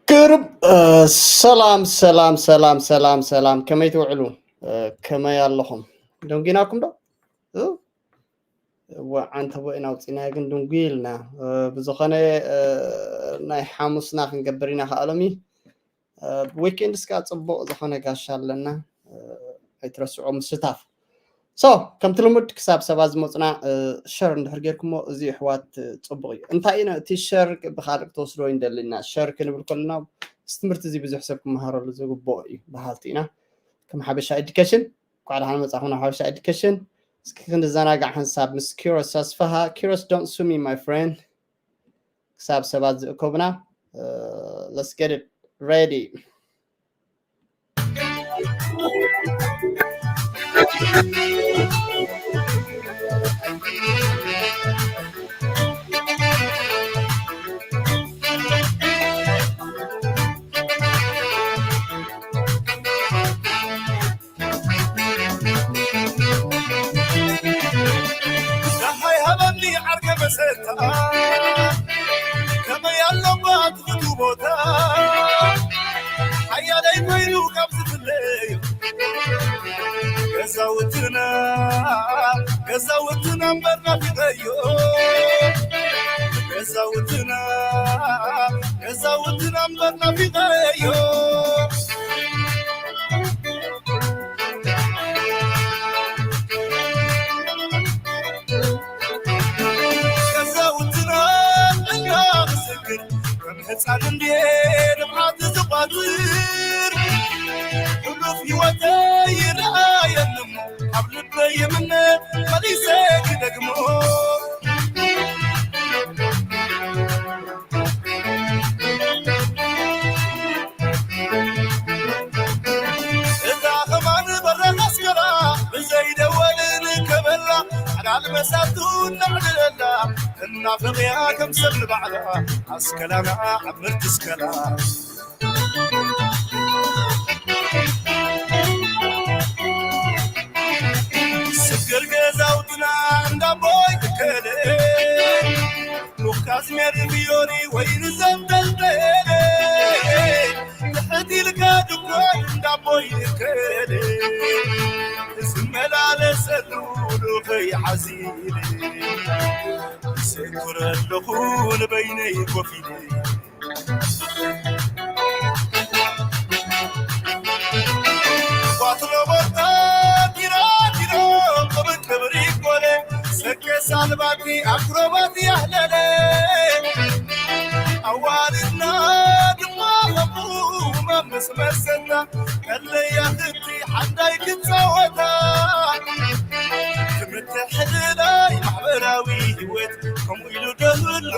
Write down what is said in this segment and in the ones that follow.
ቅርብ ሰላም ሰላም ሰላም ሰላም ሰላም፣ ከመይ ትውዕሉ? ከመይ ኣለኹም? ደንጊናኩም ዶ? እወ፣ ዓንተቦ ኢና ኣውፂናዮ፣ ግን ድንጉ ኢልና። ብዝኾነ ናይ ሓሙስና ክንገብር ኢና ከኣሎሚ። ዊኬንድ እስካ ፅቡቅ ዝኾነ ጋሻ ኣለና። ኣይትረስዑ ምስታፍ። ሶ ከምቲ ልሙድ ክሳብ ሰባት ዝመፁና ሸር እንድሕር ጌርኩሞ እዚ ኣሕዋት ፅቡቅ እዩ። እንታይ እዩ እቲ ሸር? ብካልእ ክትወስዶ ይንደልና። ሸር ክንብል ከለና ምስ ትምህርቲ እዚ ብዙሕ ሰብ ክመሃረሉ ዝግብኦ እዩ በሃልቲ ኢና። ከም ሓበሻ ኤዱኬሽን እንኳዕ ደሓን መፃኹም ናብ ሓበሻ ኤዱኬሽን። እስኪ ክንዘናጋዕ ሓንሳብ ምስ ኪሮስ ኣስፋሃ። ኪሮስ፣ don't sue me, my friend. ክሳብ ሰባት ዝእከቡና። Let's get it ready. ደሃይ ሃበኒ ዓርከ መሰታ፣ ከመይ ኣለዋ ትፍቱ ቦታ፣ ሓያለይ ኮይኑ ካብ ዝፍለዩ ገዛውትና፣ ገዛውትና እምበር ናፊቐዮ፣ ገዛውትና፣ ገዛውትና እምበር ናፊቐዮ። ገዛውትና እናመሰግን ከም ህፃን እንዴ ንብዓት ዝቋፅር፣ ሕሉፍ ህይወተይ ይረኣየኒ እሞ ኣብ ልበይ ይምነ መሊሰ ክደግሞ። እዛ ኸማን በረኻ ኣስከራ ብዘይደወልን ከበላ ሓላል መሳቱ እናዕልለላ እናፈቕያ ከም ሰብ ንባዕላ ኣስከላና ዓምር ትስከላ። ስግር ገዛውትና እንዳቦይ ትከለ ሙካዝ ሜሪ ፊዮሪ ወይኒ ዘንጠልጠለ ትሕት ኢልካ ድኳን እንዳቦይ ትከለ ዝመላለሰሉ ዱኸይ ሓዚለ ዘክረ ኣለኹ ንበይነይ ኮፍ ኢለ። ኳትሎቦርታ ቲራ ቲሮ ቅብቅብ ሪኮለ ሰኬ ሳልባቲ ኣክሮባት ያህለለ ኣዋልድና ድማ ኸቡማ ምስ መሰታ ከለያ ክቲ ሓንዳይ ክፃወታ ምትሕልላይ ማሕበራዊ ህይወት ከምኡ ኢሉ ደህሉ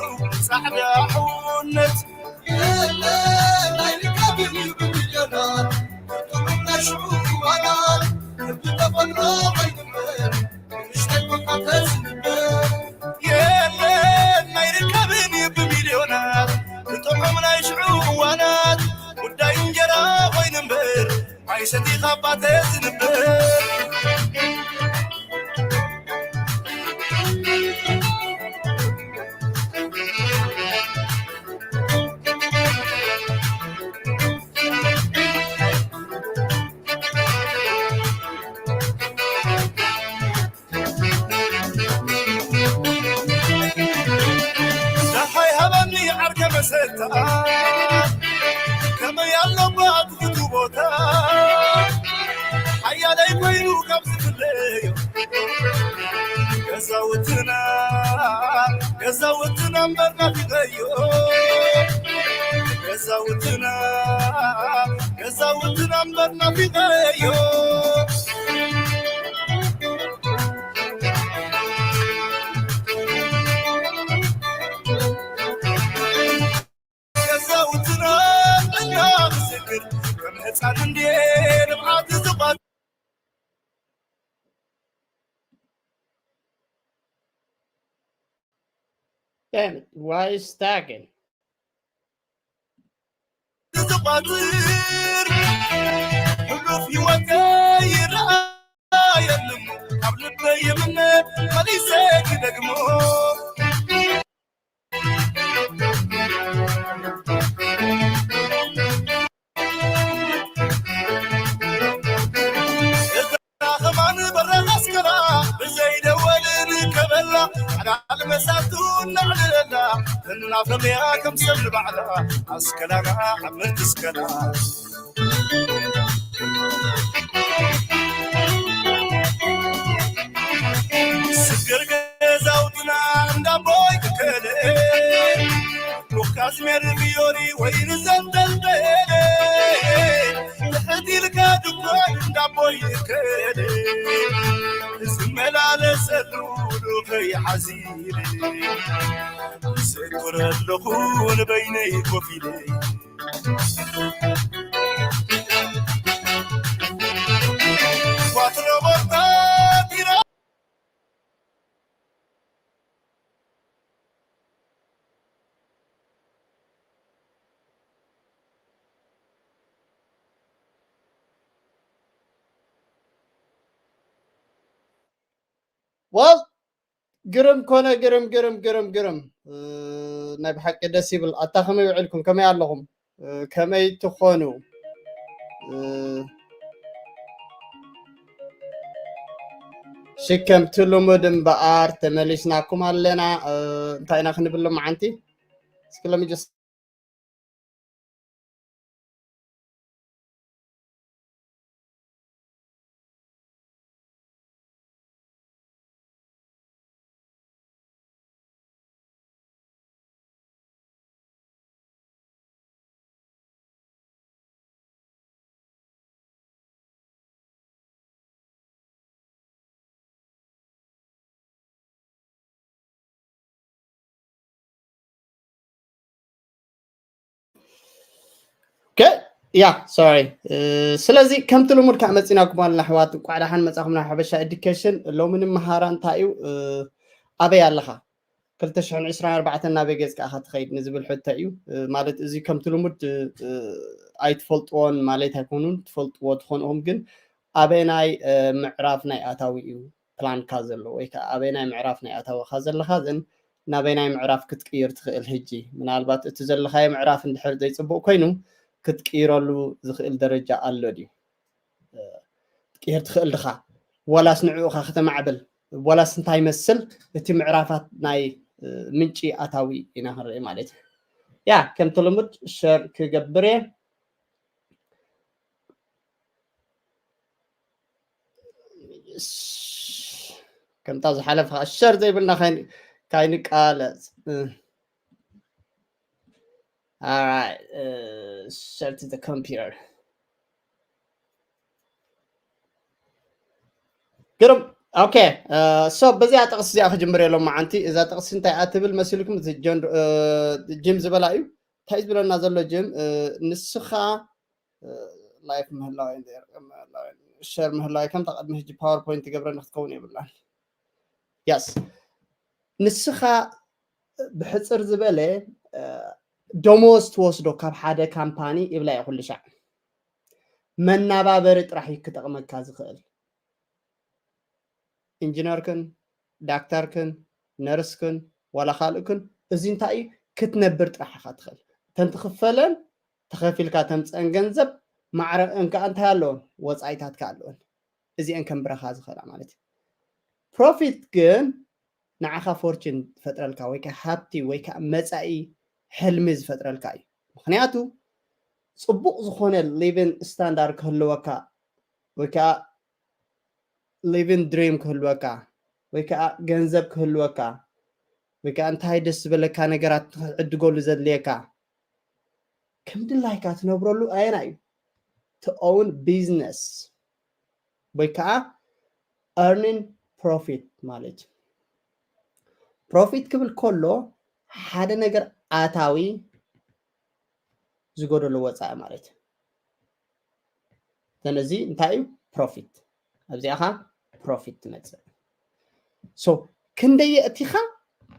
ፃዕዳ ሕውነት። የለን ኣይርከብን እዩ ብሚልዮናት ብጥዑም ናይ ሽዑ እዋናት ጉዳይ እንጀራ ኮይኑ እምበር ኣይሰቲ ካብ ባተ ዝንበር። ደሃይ ሃበኒ ዓርከ መሰታ ከመይ ኣለባ ትፍቱ ቦታ ሓያለይ ኮይኑ ካብ ዝፍለዮ ገዛውትና ገዛውትና እምበር ናፊቐዮ ገዛውትና ገዛውትና እምበር ናፊቐዮ። ገዛውትና እና ምስክር ከም ህፃን እንዴ ንብዓት ዝቋ Damn it, why is stacking? ዝቋፅር ሕሉፍ ህይወተይ ይረኣየኒ እሞ ካብ ልበይ ይምነ መሊሰ ክደግሞ። ከመያ ከም ሰብ ንባዕላ ኣስከላና ዓመት እስከላ ስግር ገዛውትና እንዳቦይ ክከለ ሉካስ ሜሪ ፊዮሪ ወይ ንዘንተልተለ ንሕት ኢልካ ድኳን እንዳቦይ ክከለ ዝመላለሰሉ ዱኸይ ሓዚለ ይሰኩር ኣለኹ ንበይነይ ኮፍ ኢለ ዋው ግርም ኮነ ግርም ግርም ግርም ግርም ናይ ብሓቂ ደስ ይብል። ኣታ ከመይ ውዕልኩም? ከመይ ኣለኹም? ከመይ ትኾኑ? ሽከምቲ ልሙድ እምበኣር ተመሊስናኩም ኣለና። እንታይ ኢና ክንብል ሎማዓንቲ? እስኪ let me just ያ ሶሪ ስለዚ ከምቲ ልሙድ ከዓ መፂናኩም ኣለና ኣሕዋት እንኳዕ ደሓን መፃኹም ናብ ሓበሻ ኤዱኬሽን ሎሚ ንመሃራ እንታይ እዩ ኣበይ ኣለኻ ክልተ ሽሕን ዕስራን ኣርባዕተን ናበይ ገፅካ ኢኻ ትኸይድ ንዝብል ሕቶ እዩ ማለት እዚ ከምቲ ልሙድ ኣይትፈልጥዎን ማለት ኣይኮኑን ትፈልጥዎ ትኾንኹም ግን ኣበናይ ምዕራፍ ናይ ኣታዊ እዩ ፕላንካ ዘሎ ወይ ከዓ ኣበናይ ምዕራፍ ናይ ኣታወካ ዘለካ ዘን ናበናይ ምዕራፍ ክትቅይር ትኽእል ህጂ ምናልባት እቲ ዘለካዮ ምዕራፍ እንድሕር ዘይፅቡቅ ኮይኑ ክትቅይረሉ ዝኽእል ደረጃ ኣሎ ድዩ ትቅይር ትኽእል ድኻ ዋላስ ንዕኡካ ከተማዕብል ዋላስ እንታይ መስል እቲ ምዕራፋት ናይ ምንጪ ኣታዊ ኢና ክንርኢ ማለት እዩ ያ ከምቲ ልሙድ ሸር ክገብር እየ ከምታ ዝሓለፈ ከዓ ሸር ዘይብልና ካይንቃለፅ share to the computer ግርም okay so በዚኣ ጥቕሲ እዚኣ ክጅምር የሎም መዓንቲ እዛ ጥቕሲ እንታይ እያ ትብል መሲልኩም ጅም ዝበላ እዩ እንታይ ዝብለና ዘሎ ጅም ንስኻ live ምህላው share ምህላው ከምታ ቅድሚ ሕጂ powerpoint ትገብረኒ ክትከውን የብላን yes ንስኻ ብሕፅር ዝበለ ደሞዝ ትወስዶ ካብ ሓደ ካምፓኒ ይብላ እየ ኩሉ ሻዕ መናባበሪ ጥራሕ እዩ ክጠቕመካ ዝኽእል ኢንጂነርክን ዳክተርክን ነርስክን ዋላ ካልእክን እዚ እንታይ እዩ ክትነብር ጥራሕ ኢኻ ትኽእል እተን ትኽፈለን ተኸፊልካ ተምፀአን ገንዘብ ማዕረ እንከዓ እንታይ ኣለዎን ወፃኢታትካ ኣለዎን እዚአን ከንብረኻ ዝኽእላ ማለት እዩ ፕሮፊት ግን ንዓኻ ፎርችን ዝፈጥረልካ ወይ ከዓ ሃብቲ ወይ ከዓ መፃኢ ሕልሚ ዝፈጥረልካ እዩ ምክንያቱ ፅቡቅ ዝኾነ living standard ክህልወካ ወይ ከዓ living dream ክህልወካ ወይ ከዓ ገንዘብ ክህልወካ ወይ ከዓ እንታይ ደስ ዝበለካ ነገራት ክትዕድገሉ ዘድልየካ ከም ድላይካ ትነብረሉ ኣየና እዩ to own business ወይ ከዓ earning profit ማለት እዩ profit ክብል ከሎ ሓደ ነገር ኣታዊ ዝጎደሎ ወፃኢ ማለት እዩ ዘን እዚ እንታይ እዩ profit ኣብዚኣ ኻ profit ትመፅእ so ክንደይ የእቲኻ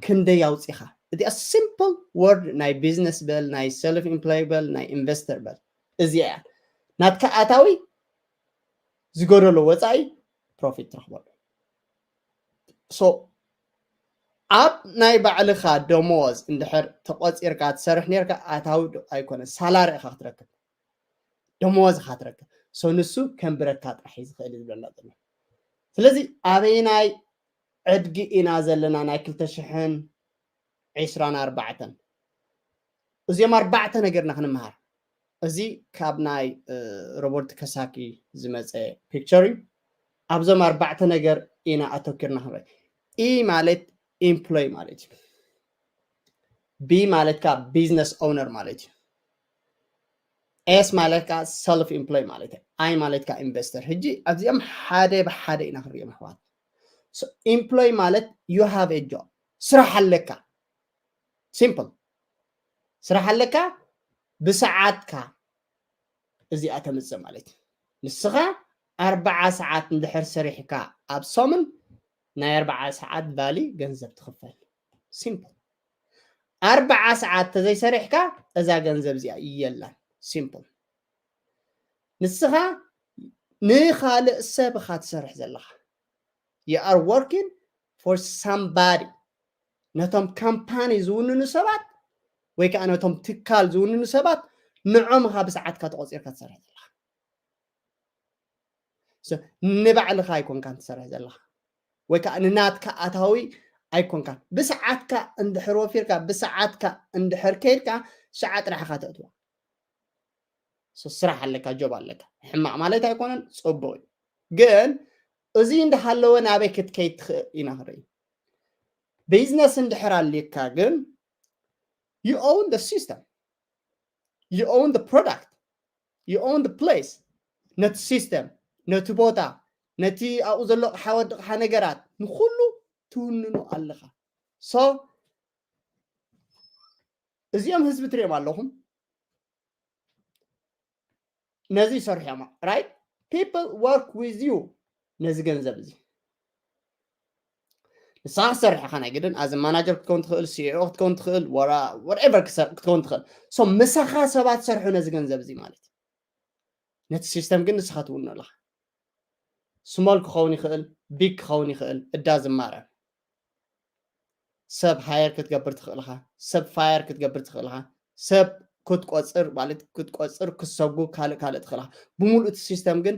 ክንደይ ኣውፂኻ እዚኣ simple word ናይ business በል ናይ self employed በል ናይ investor በል እዚኣ እያ ናትካ ኣታዊ ዝጎደሎ ወፃኢ profit ትረኽበሉ so ኣብ ናይ ባዕልኻ ደሞዝ እንድሕር ተቆፂርካ ትሰርሕ ነርካ ኣታዊ ኣይኮነ ሳላሪ ኢኻ ክትረክብ ደሞዝ ኢኻ ትረክብ so ንሱ ከንብረካ ጥራሕ እዩ ዝኽእል ዝብለና ዘሎ ስለዚ ኣበይናይ ዕድጊ ኢና ዘለና ናይ ክልተ ሽሕን ዕስራን ኣርባዕተን እዚኦም ኣርባዕተ ነገርና ክንመሃር። እዚ ካብ ናይ ሮበርት ከሳኪ ዝመፀ ፒክቸር እዩ። ኣብዞም ኣርባዕተ ነገር ኢና ኣተኪርና ክንርኢ። ኢ ማለት ኢምፕሎይ ማለት እዩ። ቢ ማለት ከዓ ቢዝነስ ኦውነር ማለት እዩ። ኤስ ማለት ከዓ ሰልፍ ኢምፕሎይ ማለት እዩ። ኣይ ማለት ከዓ ኢንቨስተር። ሕጂ ኣብዚኦም ሓደ ብሓደ ኢና ክንሪኦም ኣሕዋት። ኢምፕሎይ ማለት you have a job፣ ስራሕ ኣለካ። ሲምፕል። ስራሕ ኣለካ፣ ብሰዓትካ እዚኣ ተምፅእ ማለት እዩ። ንስኻ ኣርባዓ ሰዓት እንድሕር ሰሪሕካ ኣብ ሰሙን ናይ ኣርባዓ ሰዓት ቫሊ ገንዘብ ትኽፈል። ሲምፕል። ኣርባዓ ሰዓት ተዘይሰሪሕካ እዛ ገንዘብ እዚኣ የላን። ሲምፕል። ንስኻ ንኻልእ ሰብ ኢኻ ትሰርሕ ዘለኻ። You are working for somebody። ነቶም ካምፓኒ ዝውንኑ ሰባት ወይ ከዓ ነቶም ትካል ዝውንኑ ሰባት ንዖም ኢኻ ብሰዓትካ ተቆፂርካ ትሰርሕ ዘለኻ። ንባዕልኻ ኣይኮንካን ትሰርሕ ዘለኻ ወይ ከዓ ንናትካ ኣታዊ ኣይኮንካን። ብሰዓትካ እንድሕር ወፊርካ ብሰዓትካ እንድሕር ከይድካ ሸዓ ጥራሕ ኢኻ ተእትዋ። ስራሕ ኣለካ፣ ጆብ ኣለካ። ሕማቕ ማለት ኣይኮነን፣ ፅቡቕ እዩ። ግን እዚ እንዳሃለወ ናበይ ክትከይድ ትኽእል ኢና ክንርኢ። ቢዝነስ እንድሕር ኣልካ ግን you own the system, you own the product, you own the place። ነቲ ሲስተም፣ ነቲ ቦታ፣ ነቲ ኣብኡ ዘሎ ኣቕሓ ወድቕሓ ነገራት ንኩሉ ትውንኑ ኣለኻ። ሶ እዚኦም ህዝቢ ትሪኦም ኣለኹም፣ ነዚ ይሰርሑ እዮም። Right? People work with you። ነዚ ገንዘብ እዚ ንስኻ ክትሰርሕ ኢኻ ናይ ግድን። ኣዚ ማናጀር ክትከውን ትኽእል፣ ሲኢኦ ክትከውን ትኽእል፣ ወራ whatever ክትከውን ትኽእል። ሶ ምሳኻ ሰባት ሰርሑ ነዚ ገንዘብ እዚ ማለት እዩ። ነቲ ሲስተም ግን ንስኻ ትውኖ ኣለኻ። ስሞል ክኸውን ይኽእል፣ ቢግ ክኸውን ይኽእል፣ እዳ ዝማረ ሰብ ሃየር ክትገብር ትኽእልኻ፣ ሰብ ፋየር ክትገብር ትኽእልኻ፣ ሰብ ክትቆፅር ማለት ክትቆፅር ክሰጉ ካልእ ካልእ ትኽእልኻ። ብምሉእ እቲ ሲስተም ግን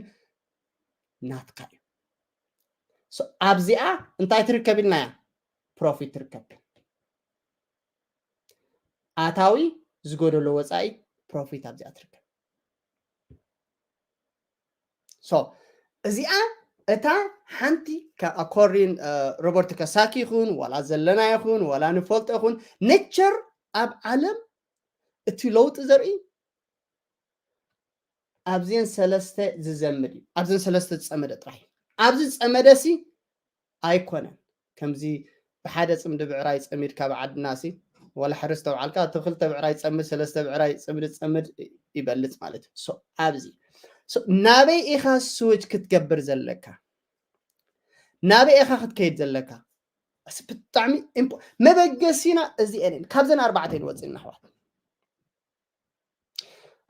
ናትካ እዩ። ኣብዚኣ እንታይ ትርከብ ኢልናያ? ፕሮፊት ትርከብ። ኣታዊ ዝጎደሎ ወፃኢ ፕሮፊት ኣብዚኣ ትርከብ። ሶ እዚኣ እታ ሓንቲ ኣኮርዲን ሮበርት ከሳኪ ይኹን ዋላ ዘለና ይኹን ዋላ ንፈልጦ ይኹን ኔቸር ኣብ ዓለም እቲ ለውጢ ዘርኢ ኣብዚን ሰለስተ ዝዘምድ እዩ። ኣብዚን ሰለስተ ዝፀመደ ጥራሕ እዩ። ኣብዚ ዝፀመደ ሲ ኣይኮነን ከምዚ ብሓደ ፅምዲ ብዕራይ ፀሚድካ ብዓድና ሲ ዋላ ሕርስ ተባዕልካ እቲ ክልተ ብዕራይ ፀምድ ሰለስተ ብዕራይ ፅምዲ ፀምድ ይበልፅ ማለት እዩ። ኣብዚ ናበይ ኢኻ ስዊች ክትገብር ዘለካ? ናበይ ኢኻ ክትከይድ ዘለካ? ብጣዕሚ መበገሲና እዚአን ካብዘን ኣርባዕተ ንወፅእና ኣሕዋት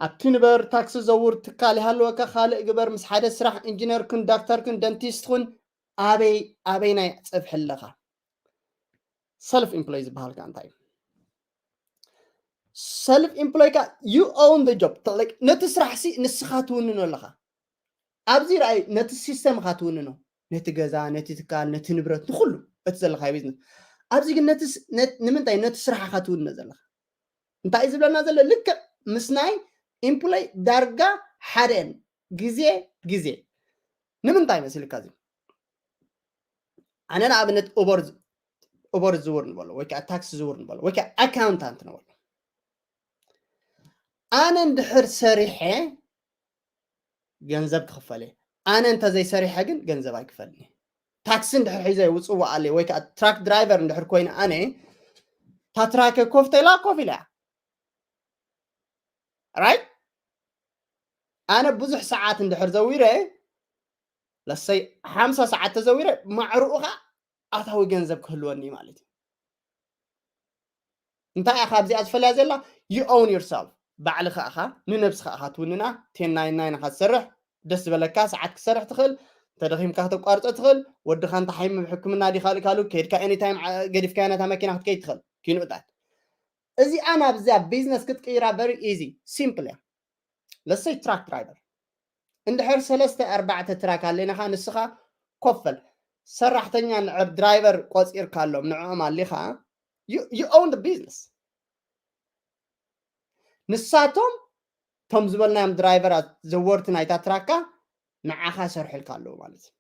ኣብቲ ንበር ታክሲ ዘውር ትካል ይሃለወካ ካልእ ግበር ምስ ሓደ ስራሕ ኢንጂነር ክን ዳክተር ክን ደንቲስት ኩን ኣበይ ኣበይ ናይ ፀብሒ ኣለኻ? ሰልፍ ኢምፕሎይ ዝበሃል ከ እንታይ እዩ? ሰልፍ ኢምፕሎይ ከ you own the job። ነቲ ስራሕ ሲ ንስኻ ትውንኖ ኣለኻ። ኣብዚ ርኣይ ነቲ ሲስተም ኢኻ ትውንኖ፣ ነቲ ገዛ፣ ነቲ ትካል፣ ነቲ ንብረት፣ ንኩሉ እቲ ዘለኻዮ ቢዝነስ። ኣብዚ ግን ንምንታይ ነቲ ስራሕ ኢኻ ትውንኖ ዘለኻ? እንታይ ዝብለና ዘሎ ልክዕ ምስ ናይ ኢምፕሎይ ዳርጋ ሓደ ግዜ ግዜ ንምንታይ መሲልካ እዚ ኣነ ንኣብነት ኡበር ዝውር ንበሎ ወይ ከዓ ታክሲ ዝውር ንበሎ ወይ ከዓ ኣካውንታንት ንበሎ ኣነ እንድሕር ሰሪሐ ገንዘብ ክኽፈለ ኣነ እንተዘይሰሪሐ ግን ገንዘብ ኣይክፈልኒ ታክሲ እንድሕር ሒዘ ውፅዋ ኣለ ወይ ከዓ ትራክ ድራይቨር እንድሕር ኮይነ ኣነ ታትራከ ኮፍ ተላ ኮፍ ኢላ ራይት ኣነ ብዙሕ ሰዓት እንድሕር ዘዊረ ለሰይ ሓምሳ ሰዓት ተዘዊረ ማዕርኡ ከዓ ኣታዊ ገንዘብ ክህልወኒ ማለት እዩ እንታይ ኢኻ ኣብዚኣ ዝፈለያ ዘላ you own yourself ባዕልኻ ኢኻ ንነብስኻ ኢኻ ትውንና ቴን ናይን ናይን ኢኻ ትሰርሕ ደስ ዝበለካ ሰዓት ክትሰርሕ ትኽእል ተደኺምካ ከተቋርጾ ትኽእል ወድኻ እንተሓይም ሕክምና ዲኻ ልካሉ ከይድካ ኤኒታይም ገዲፍካያ ነታ መኪና ክትከይድ ትኽእል ኪንኡታት እዚኣ ናብዚኣ ቢዝነስ ክትቅይራ very easy simple እያ ለሰይ ትራክ ድራይቨር እንድሕር ሰለስተ ኣርባዕተ ትራክ ኣለናኻ ንስኻ ኮፈል ሰራሕተኛ ድራይቨር ቆፂርካሎም ንዕኦም ኣሊኻ you own the business ንሳቶም እቶም ዝበልናዮም ድራይቨራት ዘወርቲ ናይታ ትራካ ንዓኻ ይሰርሑልካ ኣለዉ ማለት እዩ።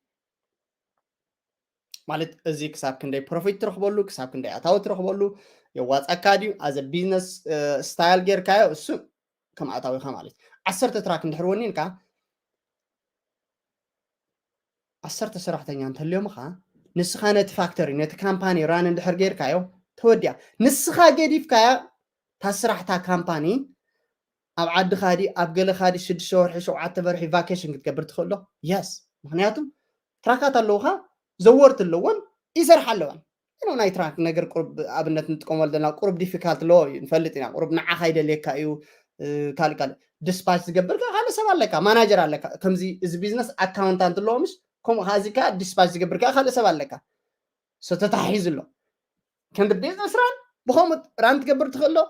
ማለት እዚ ክሳብ ክንደይ ፕሮፊት ትረኽበሉ፣ ክሳብ ክንደይ ኣታዊ ትረኽበሉ፣ የዋፃካ ድዩ፣ ኣዘ ቢዝነስ ስታይል ጌርካዮ፣ እሱ ከም ኣታዊኻ ማለት እዩ። ዓሰርተ ትራክ እንድሕር ወኒንካ፣ ዓሰርተ ሰራሕተኛ እንተልዮምኻ፣ ንስኻ ነቲ ፋክተሪ፣ ነቲ ካምፓኒ ራን እንድሕር ጌርካዮ፣ ተወዲኣ። ንስኻ ገዲፍካያ፣ እታ ስራሕታ ካምፓኒ ኣብ ዓድኻ ድዩ፣ ኣብ ገለኻ ድዩ፣ ሽዱሽተ ወርሒ፣ ሸውዓተ ወርሒ ቫኬሽን ክትገብር ትኽእል ዶ? የስ። ምኽንያቱ ትራካት ኣለውኻ፣ ዘወርቲ ኣለዎን ይሰርሓ ኣለዋን። You know፣ ናይ ትራክ ነገር ቁሩብ ኣብነት ንጥቀመሉ ዘለና ቁሩብ ዲፊካልት ሎ እዩ፣ ንፈልጥ ኢና። ቁሩብ ንዓኻ ይደልየካ እዩ። እ፣ ካልእ ካልእ ዲስፓች ዝገብር ከ ካልእ ሰብ ኣለካ፣ ማናጀር ኣለካ። ከምዚ እዚ ቢዝነስ ኣካውንታንት ኣለዎ፣ ምሽ ከምኡ ከኣ እዚ ከኣ ዲስፓች ዝገብር ከኣ ካልእ ሰብ ኣለካ። So ተታሒዙ ኣሎ። ከም ቢዝነስ ራን ብኸምኡ ራን ትገብር ትኽእል ዶ?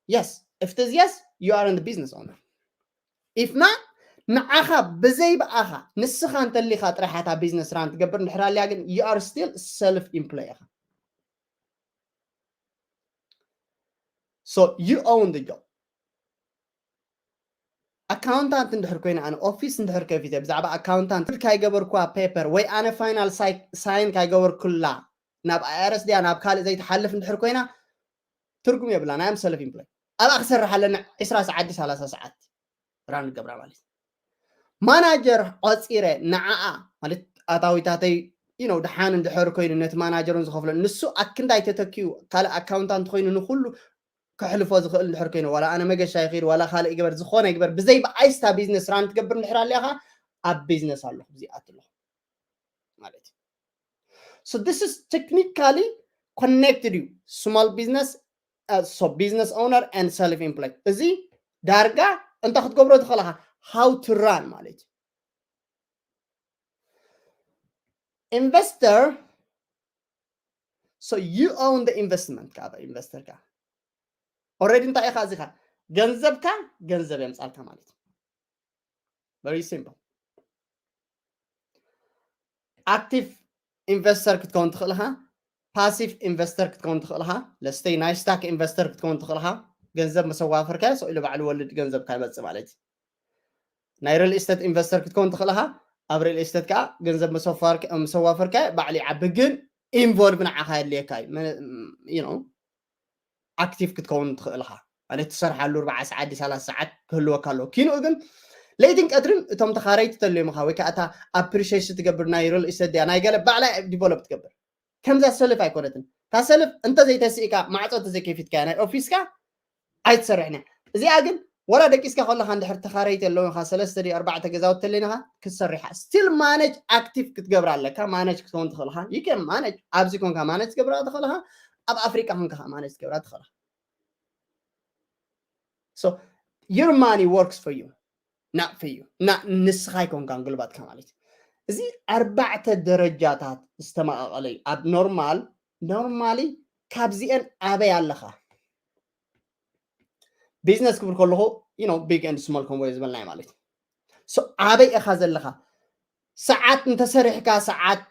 የስ። If it is yes, you are in the business owner. If not, ንዓኻ ብዘይ ብኣኻ ንስኻ እንተሊኻ ጥራሕ እታ ቢዝነስ ራን ትገብር እንድሕር ኣልያ ግን you are still self employed ኢኻ። So you own the job. ኣካውንታንት እንድሕር ኮይነ፣ ኣነ ኦፊስ እንድሕር ከፊተ፣ ብዛዕባ ኣካውንታንት ካይገበርኩዋ ፔፐር ወይ ኣነ ፋይናል ሳይን ካይገበርኩላ ናብ ኣይኣርስ ድያ ናብ ካልእ ዘይትሓልፍ እንድሕር ኮይና፣ ትርጉም የብላን። ኣም ሰልፍ ኢምፕሎይ፣ ኣብኣ ክሰርሕ ኣለኒ ዕስራ ሰዓት ድዩ ሰላሳ ሰዓት ራን ገብራ ማለት እዩ። ማናጀር ቆፂረ ንዓኣ ማለት ኣታዊታተይ፣ you know፣ ደሓን እንድሕር ኮይኑ ነቲ ማናጀሩን ዝኸፍሎ ንሱ ኣክንዳይ ተተኪኡ ካልእ ኣካውንታንት ኮይኑ ንኩሉ ከሕልፎ ዝኽእል እንድሕር ኮይኑ፣ ዋላ ኣነ መገሻ ይኽእል፣ ዋላ ካልእ ይግበር፣ ዝኾነ ይግበር፣ ብዘይ ብኣይስታ ቢዝነስ ራን ትገብር እንድሕር ኣሊያኻ፣ ኣብ ቢዝነስ ኣለኹ፣ እዚ ኣት ኣለኹ ማለት እዩ። So this is technically connected you small business, uh, so business owner and self employed። እዚ ዳርጋ እንታይ ክትገብሮ ትኽእል ኢኻ? How to run ማለት እዩ። ኢንቨስተር፣ so you own the investment። ካብ ኢንቨስተር ካ ኦልሬዲ እንታይ ኢኻ እዚኻ? ገንዘብካ ገንዘብ የምጻልካ ማለት እዩ። Very simple። ኣክቲቭ ኢንቨስተር ክትከውን ትኽእል ኢኻ፣ ፓሲቭ ኢንቨስተር ክትከውን ትኽእል ኢኻ። ለስተይ ናይ ስታክ ኢንቨስተር ክትከውን ትኽእል ኢኻ። ገንዘብ መሰዋፈርካ ሰው ኢሉ ባዕሉ ወልድ ገንዘብካ ይመጽእ ማለት እዩ። ናይ ሪል ኢስቴት ኢንቨስተር ክትከውን ትኽእል ኢኻ። ኣብ ሪል ኢስቴት ከዓ ገንዘብ መሰዋፈርካ ባዕሉ ይዓቢ፣ ግን ኢንቮልቭ ንዓኻ የድልየካ እዩ። You know፣ ኣክቲቭ ክትከውን ትኽእል ኢኻ። ማለት ትሰርሓሉ ኣርባዓ ሰዓት ድዩ ሰላሳ ሰዓት ክህልወካ ኣለዎ። ኪንኡ ግን ለይትን ቀትርን እቶም ተኻረይቲ ተልዮም ኢኻ ወይ ከዓ እታ ኣፕሪሺየሽን ትገብር ናይ ሪል ኢስቴት ድያ ናይ ገለ ባዕላ ዲቨሎፕ ትገብር። ከምዛ ሰልፍ ኣይኮነትን። እታ ሰልፍ እንተዘይተስኢካ ማዕፆ እንተዘይከፊትካ ናይ ኦፊስካ ኣይትሰርሕን እያ። እዚኣ ግን ወላ ደቂስካ ከለኻ እንድሕር ተኻረይቲ ኣለውኻ ሰለስተ ድዩ ኣርባዕተ ገዛውቲ ተለይንኻ ክትሰርሕ ኢኻ። ስቲል ማነጅ ኣክቲቭ ክትገብር ኣለካ። ማነጅ ክትከውን ትኽእል ኢኻ። You can manage፣ ኣብዚ ኮንካ ማነጅ ትገብራ ትኽእል ኢኻ። ኣብ ኣፍሪቃ ኮንካ ከዓ ማነጅ ትገብራ ትኽእል ኢኻ። So your money works for you, not for you። እና ንስኻ ኣይኮንካን ጉልባትካ ማለት እዩ። እዚ ኣርባዕተ ደረጃታት ዝተመቓቐለ እዩ። ኣብ ኖርማል፣ ኖርማሊ ካብዚአን ኣበይ ኣለኻ? ቢዝነስ ክብል ከለኹ፣ you know፣ ቢግ ኤንድ ስሞል ከምኡ ዝበልናዮ ማለት እዩ። So ኣበይ ኢኻ ዘለኻ? ሰዓት እንተሰሪሕካ ሰዓት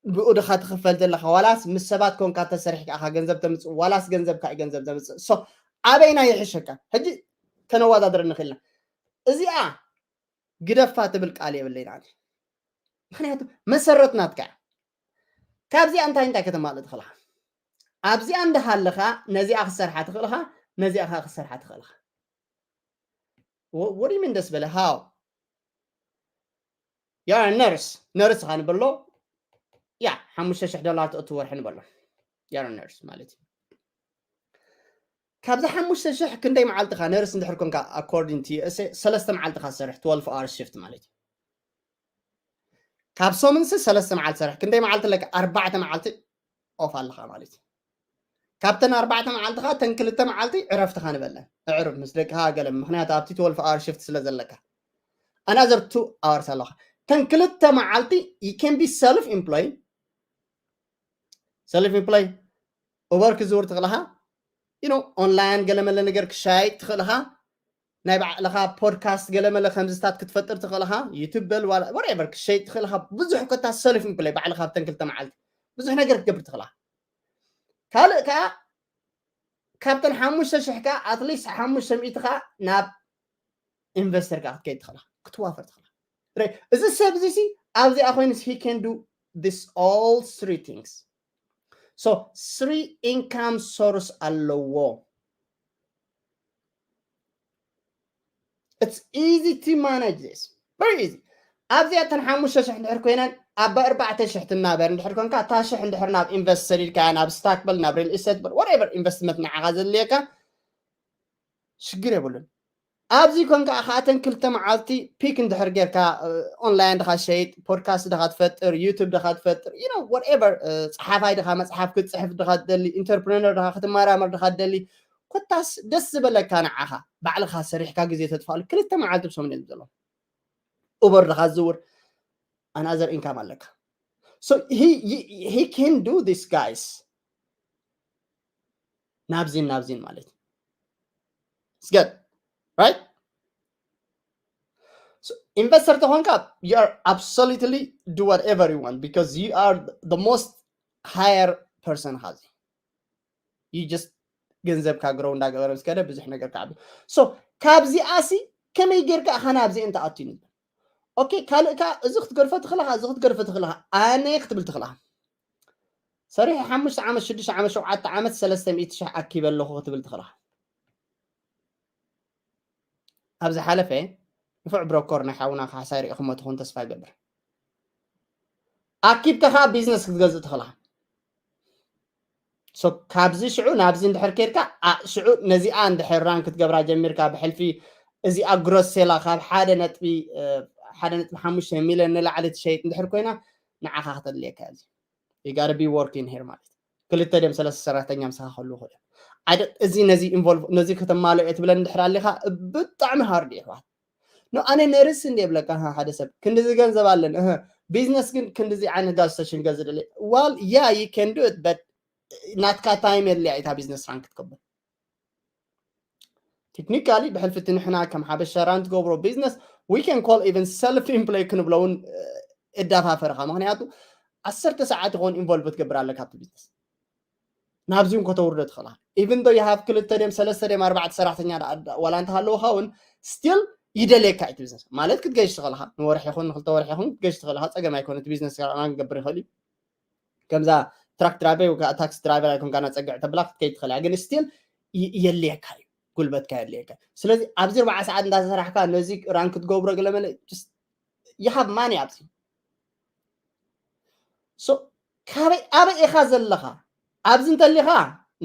ብኡ ድኻ ትኽፈል ዘለኻ፣ ዋላስ ምስ ሰባት ኮንካ ተሰሪሕካ ኢኻ ገንዘብ ተምፅእ፣ ዋላስ ገንዘብካ እዩ ገንዘብ ተምፅእ? So ኣበይና ይሕሸካ? ሕጂ ከነወዳድር ንኽእል ኢና። እዚኣ ግደፋ ትብል ቃል የብለይን ኣነ። ምኽንያቱ መሰረት ናትካ እያ። ካብዚኣ እንታይ እንታይ ከተማልእ ትኽእል ኢኻ? ኣብዚኣ እንዳሃለኻ ነዚኣ ክትሰርሓ ትኽእል ኢኻ፣ ነዚኣ ኸኣ ክትሰርሓ ትኽእል ኢኻ። What do you mean ደስ በለ? How? You are a nurse። ነርስ ኢኻ ንበሎ። ያ፣ ሓሙሽተ ሽሕ ዶላር ትእቱ ወርሒ ንበሎ። You are a nurse ማለት እዩ። ካብዚ ሓሙሽተ ሽሕ ክንደይ መዓልቲ ኢኻ ነርስ እንድሕር ኮንካ፣ according to U S A፣ ሰለስተ መዓልቲ ኢኻ ትሰርሕ፣ twelve hour shift ማለት እዩ። ካብ ሰሙንሲ ሰለስተ መዓልቲ ትሰርሕ፣ ክንደይ መዓልቲ ኣለካ? ኣርባዕተ መዓልቲ ኦፍ ኣለኻ ማለት እዩ። ካብተን ኣርባዕተ መዓልትኻ፣ እተን ክልተ መዓልቲ ዕረፍትኻ ንበለን። ኣዕርፍ ምስ ደቅኻ ገለ፣ ምኽንያቱ ኣብቲ twelve hour shift ስለ ዘለካ። Another two hours ኣለኻ። እተን ክልተ መዓልቲ you can be self employed። ሰልፍ ኢምፕሎይ፣ ኡበር ክዝውር ትኽእል ኢኻ። You know፣ ኦንላይን ገለ መለ ነገር ክሻይጥ ትኽእል ኢኻ። ናይ ባዕልኻ ፖድካስት ገለ መለ ከምዚታት ክትፈጥር ትኽእል ኢኻ። ዩቱብ በል ዋላ whatever ክሸይጥ ትኽእል ኢኻ። ብዙሕ ኮታ ሰልፍ ኢምፕሎይ ባዕልኻ ኣብተን ክልተ መዓልቲ ብዙሕ ነገር ክትገብር ትኽእል ኢኻ። ካልእ ከኣ ካብተን ሓሙሽተ ሽሕ ከ at least ሓሙሽተ ሚእቲ ከ ናብ ኢንቨስተር ከ ክትከይድ ትኽእላ ክትዋፈር ትኽእላ። እዚ ሰብ እዚ ሲ ኣብዚኣ ኮይኑስ he can do this all three things. So three income source ኣለዎ. It's easy to manage this, very easy. ኣብዚኣተን ሓሙሽተ ሽሕ እንድሕር ኮይነን ኣብ ኣርባዕተ ሽሕ ትናበር እንድሕር ኮንካ እታ ሽሕ እንድሕር ናብ ኢንቨስት ሰዲድካ ናብ ስታክ በል ናብ ሪል ኢስቴት በል whatever ኢንቨስትመንት ንዓኻ ዘድልየካ ሽግር የብሉን። ኣብዚ ኮንካ ከኣተን ክልተ መዓልቲ ፒክ እንድሕር ጌርካ ኦንላይን ድኻ ሸይጥ ፖድካስት ድኻ ትፈጥር ዩቱብ ድኻ ትፈጥር you know whatever ጸሓፋይ ድኻ መጽሓፍ ክትጽሕፍ ድኻ ትደሊ ኢንተርፕረነር ድኻ ክትመራመር ድኻ ትደሊ ኮታስ ደስ ዝበለካ ንዓኻ ባዕልኻ ሰሪሕካ ግዜ ተጥፋሉ ክልተ መዓልቲ ብሰሙን እዮም ዘሎ ኡበር ድኻ ዝውር ኣናዘር ኢንካም ኣለካ so he, he, he can do this guys ናብዚን ናብዚን ማለት እዩ good right ኢንቨስተር ተኾንካ you are absolutely do whatever you want because you are the most higher person ኻዚ you just ገንዘብካ ግረው እንዳገበረ ምስ ከደ ብዙሕ ነገር ክዓቢ so ካብዚኣ ሲ ከመይ ጌርካ ኢኻ ናብዚአን ትኣቱ እዩ ንብል okay ካልእካ እዚ ክትገርፎ ትኽእልኻ እዚ ክትገርፎ ትኽእልኻ ኣነ ክትብል ትኽእልኻ ሰሪሐ ሓሙሽተ ዓመት ሽዱሽተ ዓመት ሸውዓተ ዓመት ሰለስተ ሚእቲ ሽሕ ኣኪበ ኣለኹ ክትብል ትኽእልኻ ኣብ ዝሓለፈ ንፉዕ ብሮኮር ናይ ሓውና ካሕሳይ ርኢኹሞ ትኾን ተስፋ ይገብር ኣኪብካ ከዓ ቢዝነስ ክትገዝእ ትኽእልኻ so ካብዚ ሽዑ ናብዚ እንድሕር ከይድካ ሽዑ ነዚኣ እንድሕር ራን ክትገብራ ጀሚርካ ብሕልፊ እዚኣ ግሮስ ሴላ ካብ ሓደ ነጥቢ ሓደ ነጥቢ ሓሙሽተ ሚልዮን ንላዕሊ ትሸይጥ እንድሕር ኮይና ንዓኻ ክተድልየካ እዚ you gotta be working here ማለት ክልተ ድም ሰለስተ ሰራሕተኛ ምሳኻ ከሉ ይኽእል ኣይደ እዚ ነዚ ኢንቮልቭ ነዚ ከተማልኦ እየ ትብለን እንድሕር ኣሊኻ ብጣዕሚ ሃርድ እዩ ኣሕዋት ኖ ኣነ ነርስ እንዲ የብለካ ሓደ ሰብ ክንድዚ ገንዘብ ኣለን እህ ቢዝነስ ግን ክንድዚ ዓይነት ጋዝ ስቴሽን ገዝእ ደለ ዋል ያ you can do it but ናትካ ታይም የድልያ እታ ቢዝነስ ራን ክትከብር ቴክኒካሊ ብሕልፊ እቲ ንሕና ከም ሓበሻ ራን ትገብሮ ቢዝነስ we can call even self employ ክንብሎ እውን እዳፋፈርኻ ምክንያቱ ዓሰርተ ሰዓት ይኸውን ኢንቮልቭ ትገብር ኣለካ ኣብቲ ቢዝነስ ናብዚ እውን ከተውርዶ ትኽእላ even though you have ክልተ ድም ሰለስተ ድም ኣርባዕተ ሰራሕተኛ ዋላ እንተሃለውኻ እውን ስቲል ይደልየካ እቲ ቢዝነስ ማለት ክትገሽ ትኽእልኻ ንወርሒ ይኹን ንክልተ ወርሒ ይኹን ክትገሽ ትኽእልኻ ፀገም ኣይኮነ እቲ ቢዝነስ ራን ክገብር ይኽእል እዩ ከምዛ ትራክ ድራይቨር ወይ ከዓ ታክሲ ድራይቨር ኣይኮንካ ናፀግዕ ተብላ ክትከይድ ትኽእል እያ ግን ስቲል የድልየካ እዩ ጉልበትካ የድልየካ ስለዚ ኣብዚ ኣርባዓ ሰዓት እንዳተሰራሕካ ነዚ ራን ክትገብሮ ገለመለ you have money ኣብዚ so ካበይ ኣበይ ኢኻ ዘለኻ ኣብዚ እንተሊኻ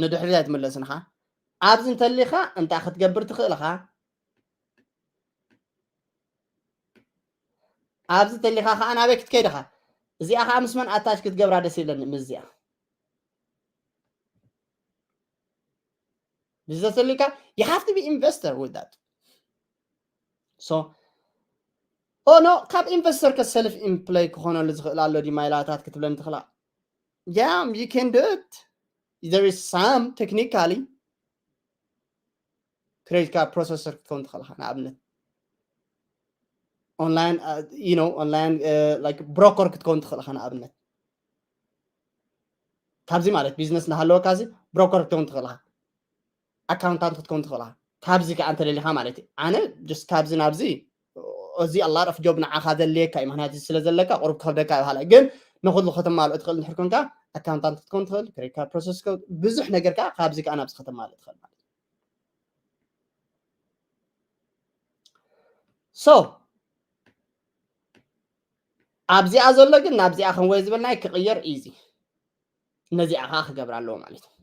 ንድሕሪት ኣይትምለስንኻ ኣብዚ እንተሊኻ እንታይ ክትገብር ትኽእል ኢኻ ኣብዚ ተሊኻ ከዓ ናበይ ክትከይድ ኢኻ እዚኣ ከዓ ምስ መን ኣታች ክትገብራ ደስ ይብለኒ ምስ እዚኣ ብዘተሊካ you have to be investor with that so ኦ ኖ ካብ ኢንቨስተር ከ ሰልፍ ኢምፕሎይ ክኾነሉ ዝኽእል ኣሎ ዲማይላታት ክትብለኒ ትኽእላ yeah you can do it there is some technically ክሬዲት ካርድ ፕሮሰሰር ክትከውን ትኽእል ኢኻ ንኣብነት ኦንላይን you know online like ብሮከር ክትከውን ትኽእል ኢኻ ንኣብነት ካብዚ ማለት ቢዝነስ እናሃለወካ እዚ ብሮከር ክትከውን ትኽእል ኢኻ ኣካውንታንት ክትከውን ትኽእል ኢኻ ካብዚ ከዓ እንተደሊኻ ማለት እዩ ኣነ just ካብዚ ናብዚ እዚ ኣላ ዳፍ ጆብ ንዓኻ ዘድልየካ እዩ ምክንያቱ ስለ ዘለካ ቁሩብ ክኸብደካ ይባሃላ ግን ንኩሉ ከተማልኦ ትኽእል እንድሕር ኮንካ ኣካውንታንት ክትከውን ትኽእል ክሬዲት ካርድ ፕሮሰስ ብዙሕ ነገር ከዓ ካብዚ ከዓ ናብዚ ከተማልእ ትኽእል ማለት እዩ so ኣብዚኣ ዘሎ ግን ናብዚኣ ክንወይ ዝበልናይ ክቕየር ኢዚ ነዚኣ ከዓ ክገብር ኣለዎ ማለት እዩ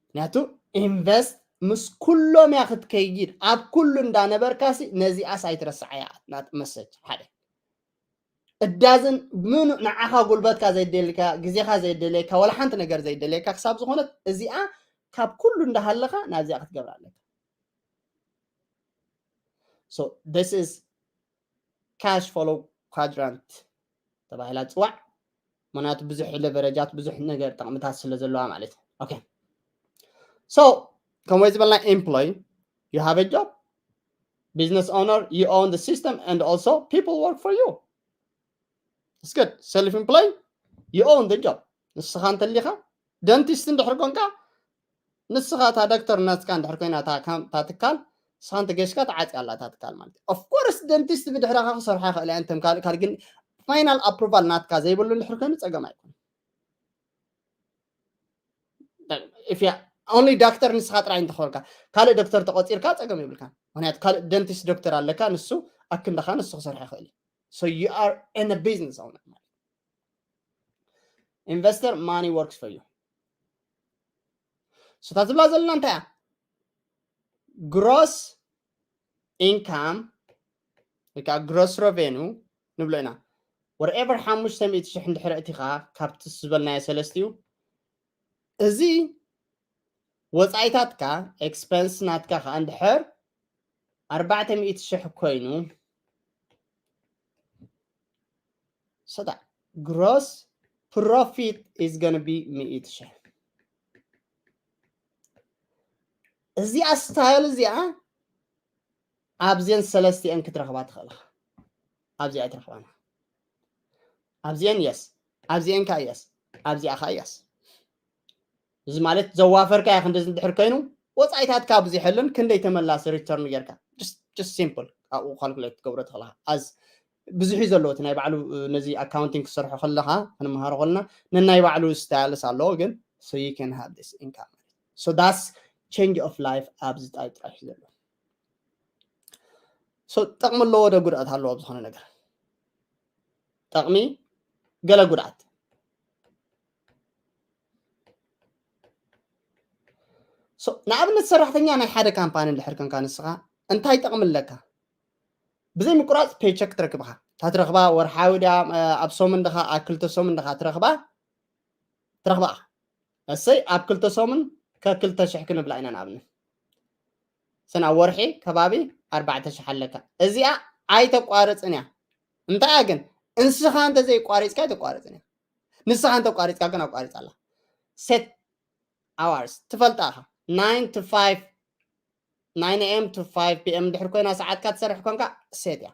ምክንያቱ ኢንቨስት ምስ ኩሎም እያ ክትከይድ ኣብ ኩሉ እንዳነበርካሲ ነዚኣስ ኣይትረስዓያ ናጥ መሰጅ ሓደ እዳዝን ምኑ ንዓኻ ጉልበትካ ዘይደልካ ግዜኻ ዘይደለካ ወላ ሓንቲ ነገር ዘይደለካ ክሳብ ዝኾነት እዚኣ ካብ ኩሉ እንዳሃለኻ ናብዚኣ ክትገብር ኣለካ so this is cash flow quadrant ተባሂላ ትፅዋዕ ምክንያቱ ብዙሕ ለቨረጃት ብዙሕ ነገር ጠቕምታት ስለ ዘለዋ ማለት እዩ okay so ከምኡ ዝበልና employ you have a job business owner you own the system and also people work for you it's good self employ you own the job ንስኻ እንተሊኻ ደንቲስት እንድሕር ኮንካ ንስኻ እታ ዶክተር ናትካ እንድሕር ኮይና እታ ትካል ንስኻ እንተገሽካ ተዓፅያ ኣላ እታ ትካል ማለት እዩ። Of course ደንቲስት ብድሕረኻ ክሰርሓ ይኽእል እያ እንተም ካልእ ካልእ ግን ፋይናል ኣፕሩቫል ናትካ ዘይብሉ እንድሕር ኮይኑ ፀገም ኣይኮነ። If only ዶክተር ንስኻ ጥራይ እንተኾንካ ካልእ ዶክተር ተቆፂርካ ፀገም የብልካ። ምክንያቱ ካልእ ደንቲስት ዶክተር ኣለካ ንሱ ኣክንዳኻ ንሱ ክሰርሕ ይኽእል እዩ። So you are in a business owner ማለት investor money works for you። ስታ ዝብላ ዘለና እንታይ እያ? ግሮስ ኢንካም ወይ ከዓ ግሮስ ረቬኑ ንብሎ ኢና። ወርኤቨር ሓሙሽተ ሚእቲ ሽሕ እንድሕር እቲኻ ካብቲ ዝበልናዮ ሰለስቲኡ እዚ ወፃኢታትካ ኤክስፐንስ ናትካ ከዓ እንድሕር ኣርባዕተ ሚእቲ ሽሕ ኮይኑ so that gross profit is gonna be ሚእቲ ሽሕ። እዚኣ ስታይል እዚኣ ኣብዚአን ሰለስቲአን ክትረኽባ ትኽእል ኢኻ። ኣብዚኣ ኣይትረኽባን ኣብዚአን የስ ኣብዚአን ከዓ የስ ኣብዚኣ ከዓ የስ እዚ ማለት ዘዋፈርካዮ ክንዲ እንድሕር ኮይኑ ወፃኢታትካ ኣብዚሐሉን ክንደይ ተመላሲ ሪተርን ጌርካ just simple ኣብኡ ካልኩሌት ትገብሮ ትኽእልካ ኣዝ ብዙሕ እዩ ዘለዎ እቲ ናይ ባዕሉ ነዚ ኣካውንቲንግ ክሰርሖ ከለካ ክንመሃሮ ከለና ነናይ ባዕሉ ስታይልስ ኣለዎ ግን so you can have this income so that's change of life ኣብዚ ጣይ ጥራሕ እዩ ዘሎ so ጥቕሚ ኣለዎ ዶ ጉድኣት ኣለዎ ኣብ ዝኾነ ነገር ጥቕሚ ገለ ጉድኣት ንኣብነት ሰራሕተኛ ናይ ሓደ ካምፓኒ እንድሕር ከንካ ንስኻ እንታይ ጥቕሚ ኣለካ ብዘይ ምቁራፅ ፔቸክ ትረክብኻ እታ ትረኽባ ወርሓዊ ድያ ኣብ ሰሙን ድኻ ኣብ ክልተ ሰሙን ድኻ ትረኽባ ትረኽባ እሰይ ኣብ ክልተ ሰሙን ከክልተ ሽሕ ክንብላ ኢና ንኣብነት ሰና ወርሒ ከባቢ ኣርባዕተ ሽሕ ኣለካ እዚኣ ኣይተቋርፅን እያ እንታይ ግን እንስኻ እንተዘይቋሪፅካ ኣይተቋርፅን እያ ንስኻ እንተቋሪፅካ ግን ኣቋሪፃ ኣላ set hours ትፈልጣ ኢኻ nine to five nine am to five pm ድሕር ኮይና ሰዓትካ ትሰርሕ ኮንካ set እያ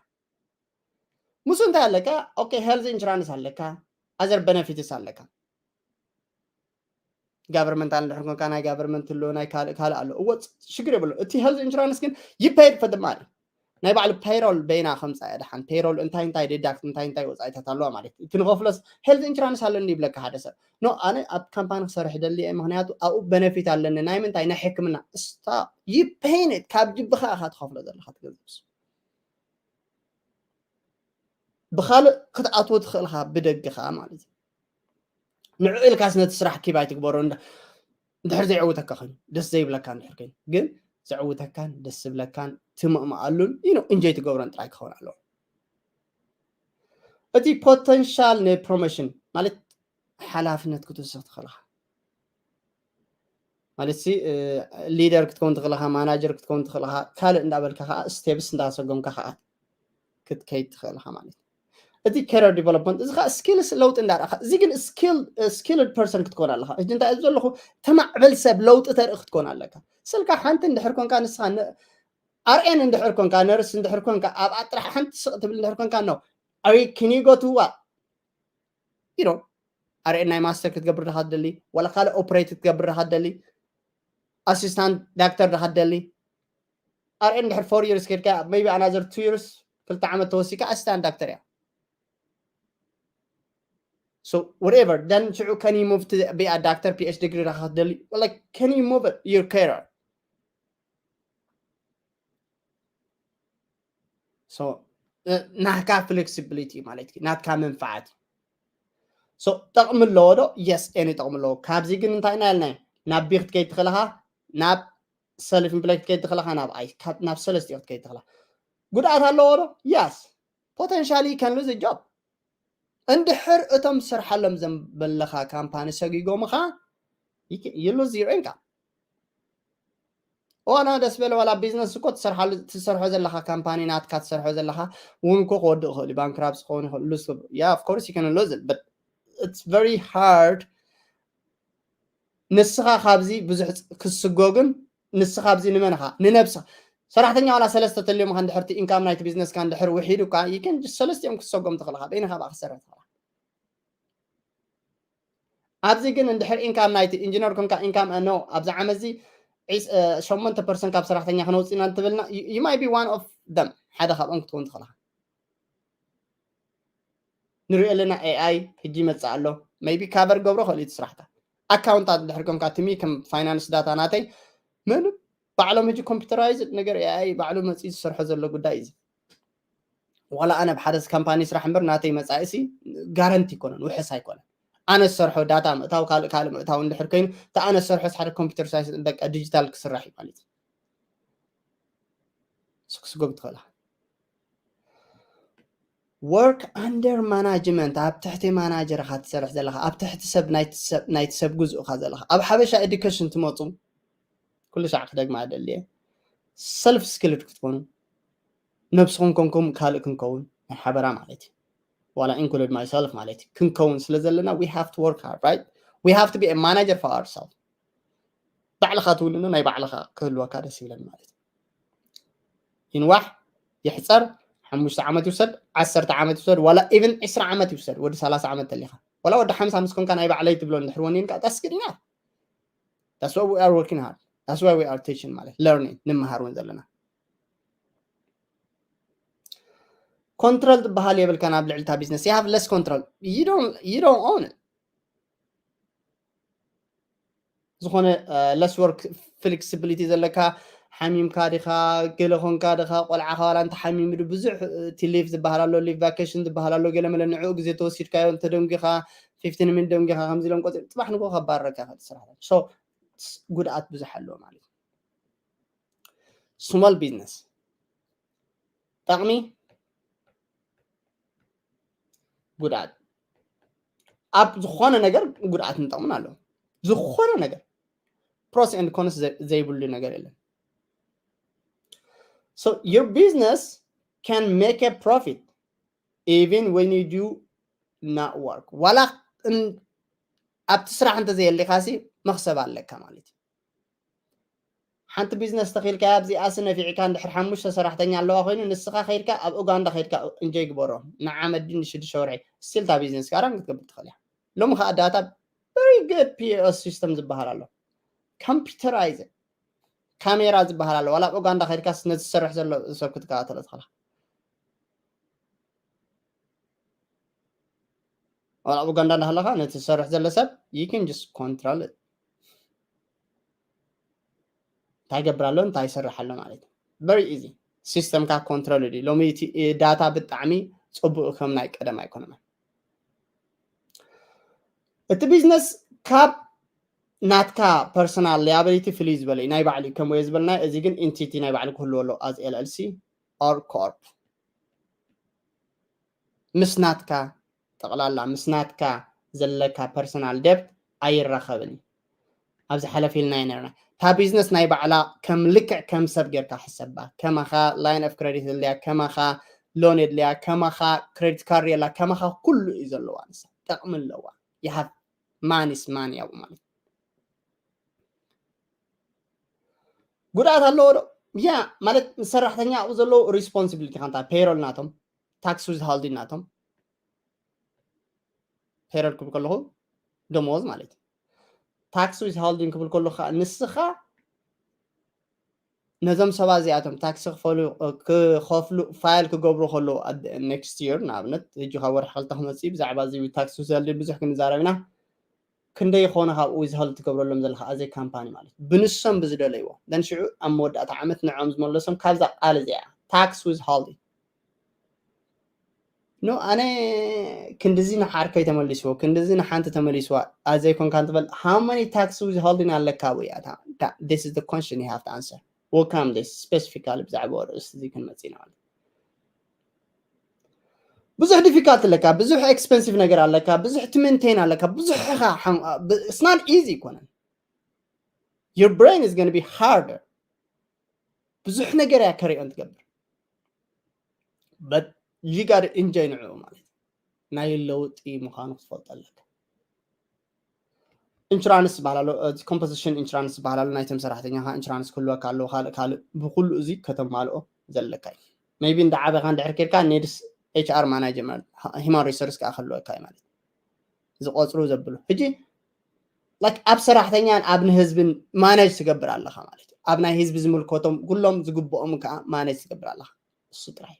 ምስ እንታይ ኣለካ okay health insurance ኣለካ other benefits ኣለካ government ኣለ ድሕር ኮንካ ናይ government ኣሎ ናይ ካልእ ካልእ ኣሎ እወ ሽግር የብሎ እቲ health insurance ግን you paid for the money ናይ ባዕሉ payroll በይና ከምፃ እያ ደሓን payroll እንታይ እንታይ deduct እንታይ እንታይ ወፃኢታት ኣለዋ ማለት እዩ እቲ ንኸፍሎስ health insurance ኣለኒ ይብለካ ሓደ ሰብ no ኣነ ኣብ ካምፓኒ ክሰርሕ ደሊ እየ ምክንያቱ ኣብኡ benefit ኣለኒ ናይ ምንታይ ናይ ሕክምና stop you paying it ካብ ጅብኻ ኢኻ ትኸፍሎ ዘለካ ትገዝብስ ብኻልእ ክትኣትዎ ትኽእል ኻ ብደግኻ ማለት እዩ ንዑ ኢልካስ ነቲ ስራሕ ኪብ ኣይትግበሮ እንድሕር ዘየዕውተካ ኮይኑ ደስ ዘይብለካ እንድሕር ኮይኑ ግን ዘዕውተካን ደስ ዝብለካን ትምእምኣሉን you know enjoy ትገብሮን ጥራይ ክኸውን ኣለዎ እቲ potential ን promotion ማለት ሓላፍነት ክትውስኽ ትኽእል ኢኻ ማለት ሲ leader ክትከውን ትኽእል ኢኻ manager ክትከውን ትኽእል ኢኻ ካልእ እንዳበልካ ከዓ steps እንዳሰጎምካ ከዓ ክትከይድ ትኽእል ኢኻ ማለት እዩ እቲ career development እዚ ከዓ skills ለውጢ እንዳረእኻ እዚ ግን skilled person ክትከውን ኣለኻ እዚ እንታይ ዘለኹ ተማዕበል ሰብ ለውጢ ተርኢ ክትከውን ኣለካ ስልካ ሓንቲ እንድሕር ኮንካ ንስኻ ኣርኤን እንድሕር ኮንካ ነርስ እንድሕር ኮንካ ኣብ ኣጥራሕ ሓንቲ ስቕ ትብል እንድሕር ኮንካ no can you go to what you know ኣርኤን ናይ master ክትገብር ዳኻ ትደሊ ዋላ ካልእ ኦፕሬት ክትገብር ዳኻ ትደሊ assistant doctor ዳኻ ትደሊ ኣርኤን እንድሕር four years ከድካ maybe another two years ክልተ ዓመት ተወሲካ assistant doctor እያ so whatever then ሽዑ can you move to be a doctor PhD degree ዳኻ ትደሊ like can you move your career so ናትካ flexibility ማለት እዩ ናትካ መንፋዓት so ጠቕሚ ኣለዎ ዶ yes any ጠቕሚ ኣለዎ ካብዚ ግን እንታይ ኢና ያልናይ ናብ ቢ ክትከይድ ትኽእልኻ ናብ self employed ክትከይድ ትኽእልኻ ናብ ኣይ ናብ ሰለስቲኦ ክትከይድ ትኽእልኻ ጉድኣት ኣለዎ ዶ yes potentially you can lose a job እንድሕር እቶም ትሰርሓሎም ዘለኻ ካምፓኒ ሰጊጎምኻ you lose your income ዋላ ደስ በለ ዋላ ቢዝነስ እኮ ትሰርሖ ዘለካ ካምፓኒ ናትካ ትሰርሖ ዘለካ እውን እኮ ክወድእ ይኽእል እዩ ባንክራፕስ ክኸውን ይኽእል ሉዝ yeah of course you can lose it but it's very hard ንስኻ ካብዚ ብዙሕ ክትስጎግን ንስኻ ኣብዚ ንመን ኢኻ ንነብስኻ ሰራሕተኛ ዋላ ሰለስተ ተልዮም ኢኻ እንድሕርቲ ኢንካም ናይቲ ቢዝነስካ እንድሕር ውሒዱካ you can ሰለስቲኦም ክትሰጎም ትኽእል ኢኻ በይንኻ ብኣ ክትሰርሕ ትኽእል ኣብዚ ግን እንድሕር ኢንካም ናይቲ ኢንጂነር ኮንካ ኢንካም ኖ ኣብዚ ዓመት እዚ ሸሞንተ ፐርሰንት ካብ ሰራሕተኛ ክነውፅእ ኢና እንትብልና you might be one of them ሓደ ካብኦም ክትከውን ትኽእል ኢኻ። ንሪኦ ኣለና ኤኣይ ሕጂ ይመፅእ ኣሎ maybe ካቨር ገብሮ ክእል እቲ ስራሕካ ኣካውንታት ድሕር ኮንካ ትሚ ከም ፋይናንስ ዳታ ናተይ ምን ባዕሎም ሕጂ ኮምፒውተራይዝ ነገር ኤኣይ ባዕሉ መፅኡ ዝሰርሖ ዘሎ ጉዳይ እዩ። ዋላ ኣነ ብሓደ ካምፓኒ ስራሕ እምበር ናተይ መፃኢሲ ጋረንቲ ኣይኮነን ውሕስ ኣይኮነን። ኣነ ዝሰርሖ ዳታ ምእታው ካልእ ካልእ ምእታው እንድሕር ኮይኑ እቲ ኣነ ዝሰርሖ ሓደ ኮምፒውተር ሳይንስ በቃ ዲጂታል ክስራሕ እዩ ማለት እዩ። ስክስጎ ክትኽእላ work under management ኣብ ትሕቲ ማናጀር ኢኻ ትሰርሕ ዘለኻ ኣብ ትሕቲ ሰብ ናይቲ ሰብ ጉዝኡ ኢኻ ዘለኻ ኣብ ሓበሻ ኤዱኬሽን ትመፁ ኩሉ ሻዕ ክደግማ ደልየ ሰልፍ ስኪልድ ክትኮኑ ነብስኹም ኮንኩም ካልእ ክንከውን ናይ ሓበራ ማለት እዩ ዋላ include myself ማለት እዩ ክንከውን ስለ ዘለና we have to work hard right we have to be a manager for ourselves ባዕልኻ ትውንኖ ናይ ባዕልኻ ክህልወካ ደስ ይብለን ማለት እዩ ይንዋሕ ይሕፀር ሓሙሽተ ዓመት ይውሰድ ዓሰርተ ዓመት ይውሰድ ዋላ even ዕስራ ዓመት ይውሰድ ወዲ ሰላሳ ዓመት ተሊኻ ዋላ ወዲ ሓምሳ ምስ ኮንካ ናይ ባዕለይ ትብሎ እንድሕር ወኒንካ that's good enough that's what we are working hard that's why we are teaching ማለት learning ንምሃር እውን ዘለና ኮንትሮል ዝበሃል የብልካን ኣብ ልዕሊ እታ ቢዝነስ you have less control you don't you don't own it ዝኾነ less work flexibility ዘለካ ሓሚምካ ዲኻ ገለ ኮንካ ዲኻ ቆልዓኻ ዋላ እንተ ሓሚሙ ብዙሕ እቲ ሊቭ ዝበሃል ኣሎ ሊቭ ቫኬሽን ዝበሃል ኣሎ ገለ መለ ንዕኡ ግዜ ተወሲድካዮ እንተ ደንጊኻ fifteen ሚኒት ደንጊኻ ከምዚ ኢሎም ቆፂ ፅባሕ ንጎ ከባረካ ይኽእል ስራሕታት so ጉድኣት ብዙሕ ኣለዎ ማለት እዩ small business ጠቕሚ ጉድኣት ኣብ ዝኾነ ነገር ጉድኣትን ጠቕምን ኣለዎ ዝኾነ ነገር pros and cons ዘይብሉ ነገር የለን so your business can make a profit even when you do not work ዋላ ኣብቲ ስራሕ እንተዘየሊኻሲ መኽሰብ ኣለካ ማለት እዩ ሓንቲ ቢዝነስ ተኺልካ ኣብዚኣሲ ነፊዕካ እንድሕር ሓሙሽተ ሰራሕተኛ ኣለዋ ኮይኑ ንስኻ ከይድካ ኣብ ኡጋንዳ ከይድካ እንጆይ ግበሮ ንዓመት ድን ንሽዱሽተ ወርሒ ስቲል እታ ቢዝነስ ጋራ ክትገብር ትኽእል እያ ሎሚ ከዓ ዳታ very good ፒኦኤስ ሲስተም ዝበሃል ኣሎ ኮምፒውተራይዝ ካሜራ ዝበሃል ኣሎ ዋላ ኣብ ኡጋንዳ ከይድካስ ነዚ ዝሰርሕ ዘሎ ሰብ ክትከታተሎ ትኽእላ ዋላ ኣብ ኡጋንዳ እንዳሃለኻ ነቲ ዝሰርሕ ዘሎ ሰብ you can just control እንታይ ይገብር ኣሎ እንታይ ይሰርሕ ኣሎ ማለት እዩ very easy ሲስተምካ ኮንትሮል እዩ ሎሚ እቲ ዳታ ብጣዕሚ ፅቡቅ ከም ናይ ቀደም ኣይኮነን እቲ ቢዝነስ ካብ ናትካ personal liability ፍልይ ዝበለ ናይ ባዕሉ ከም ወየ ዝበልና እዚ ግን ኢንቲቲ ናይ ባዕሉ ክህልዎ ኣሎ as LLC or corp ምስ ናትካ ጠቕላላ ምስ ናትካ ዘለካ personal debt ኣይራኸብን እዩ ኣብዚ ሓለፍ ኢልና ኢና ነርና እታ ቢዝነስ ናይ ባዕላ ከም ልክዕ ከም ሰብ ጌርካ ሕሰባ ከማኻ line of credit የድልያ ከማኻ loan የድልያ ከማኻ credit card የላ ከማኻ ኩሉ እዩ ዘለዋ ንሳ ጠቕሚ ኣለዋ you have money is money ኣብኡ ማለት ጉድኣት ኣለዎ ዶ ያ ማለት ሰራሕተኛ ኣብኡ ዘለዉ responsibility ኻ እንታይ payroll ናቶም tax withholding ናቶም payroll ክብል ከለኹ ደመወዝ ማለት እዩ tax withholding ክብል ከለኹ ከዓ ንስኻ ነዞም ሰባት እዚኣቶም ታክሲ ክፈሉ ክኸፍሉ file ክገብሩ ከለዉ next year ንኣብነት ሕጂ ካብ ወርሒ ክልተ ክመፅእ ብዛዕባ እዚ tax withholding ብዙሕ ክንዛረብ ኢና ክንደይ ይኾነ ካብኡ withhold ትገብረሎም ዘለካ ኣዘ ካምፓኒ ማለት ብንሶም ብዝደለይዎ then ሽዑ ኣብ መወዳእታ ዓመት ንዖም ዝመለሶም ካብዛ ቃል እዚኣ tax withholding no ኣነ ክንድዚ ንሓርከይ ተመሊስዎ ክንድዚ ንሓንቲ ተመሊስዋ ኣዘይ ኮንካ እንትበል how many tax withholding ኣለካ ወይ this is the question you have to answer ወካም this specifically ብዛዕባ ርእስ እዚ ክንመፅእ ኢና ማለት ብዙሕ difficult ኣለካ ብዙሕ expensive ነገር ኣለካ ብዙሕ to maintain ኣለካ ብዙሕ ኢኻ it's not easy ይኮነን your brain is going to be harder ብዙሕ ነገር እያ ከሪኦን ትገብር but you got to enjoy ንዕኡ ማለት ናይ ለውጢ ምዃኑ ክትፈልጦ ኣለካ ኢንሹራንስ ዝበሃል ኣሎ ኮምፖዚሽን ኢንሹራንስ ዝበሃል ኣሎ ናይቶም ሰራሕተኛኻ ኢንሹራንስ ክህልወካ ኣለዎ ካልእ ካልእ ብኩሉ እዚ ከተማልኦ ዘለካ እዩ maybe እንዳ ዓበኻ እንድሕር ኬድካ needs HR manager ማለት human resource ከዓ ክህልወካ እዩ ማለት ዝቆፅሩ ዘብሉ ሕጂ like ኣብ ሰራሕተኛን ኣብ ንህዝብን ማነጅ ትገብር ኣለኻ ማለት እዩ። ኣብ ናይ ህዝቢ ዝምልከቶም ኩሎም ዝግብኦም ከዓ ማነጅ ትገብር ኣለኻ። እሱ ጥራይ።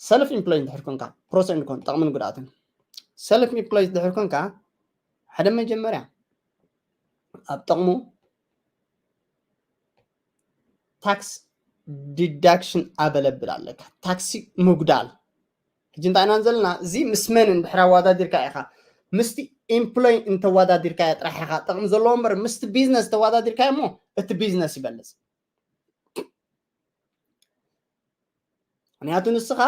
ሰልፍ ኢምፕሎይ እንድሕር ኮንካ፣ ፕሮስ ኤንድ ኮን፣ ጠቕምን ጉድኣትን። ሰልፍ ኢምፕሎይ እንድሕር ኮንካ፣ ሓደ መጀመርያ ኣብ ጥቕሙ ታክስ ዲዳክሽን ኣበለብል ኣለካ። ታክሲ ምጉዳል። ሕጂ እንታይ ኢና ዘለና? እዚ ምስ መን እንድሕር ኣወዳዲርካ ኢኻ? ምስቲ ኢምፕሎይ እንተወዳዲርካ ጥራሕ ኢኻ ጥቕሚ ዘለዎ እምበር ምስቲ ቢዝነስ ተወዳዲርካ እሞ እቲ ቢዝነስ ይበልፅ። ምክንያቱ ንስኻ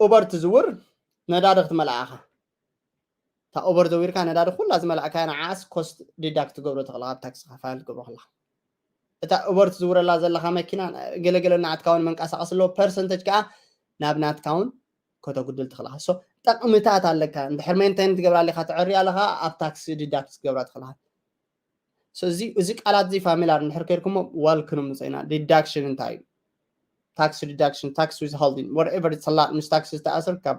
ኡበር ትዝውር፣ ነዳዲ ክትመልኣ ኢኻ። እታ ኡበር ዘዊርካ ነዳዲ ኩላ ዝመላእካያ ንዓኣስ ኮስት ዲዳክት ትገብሮ ትኽእልኻ ኣብ ታክሲ ፋይል ትገብሮ ከለኻ። እታ ኡበር ትዝውረላ ዘለኻ መኪና ገለገለ ናትካውን መንቀሳቐስ ኣለዎ፣ ፐርሰንተጅ ከዓ ናብ ናትካውን ከተጉድል ትኽእልኻ። ሶ ጠቕምታት ኣለካ። እንድሕር ሜንቴን ትገብራ ኣለኻ፣ ትዕሪ ኣለኻ፣ ኣብ ታክሲ ዲዳክት ትገብራ ትኽእልኻ። So እዚ እዚ ቃላት እዚ ፋሚላር እንድሕር ከይርኩሞ ዋልክኖም ንፀይና። ዲዳክሽን እንታይ እዩ? ታክስ ዲዳክሽን፣ ታክስ ዊዝሆልዲንግ፣ whatever it's a lot፣ ምስ ታክስ ዝተኣሰር ካብ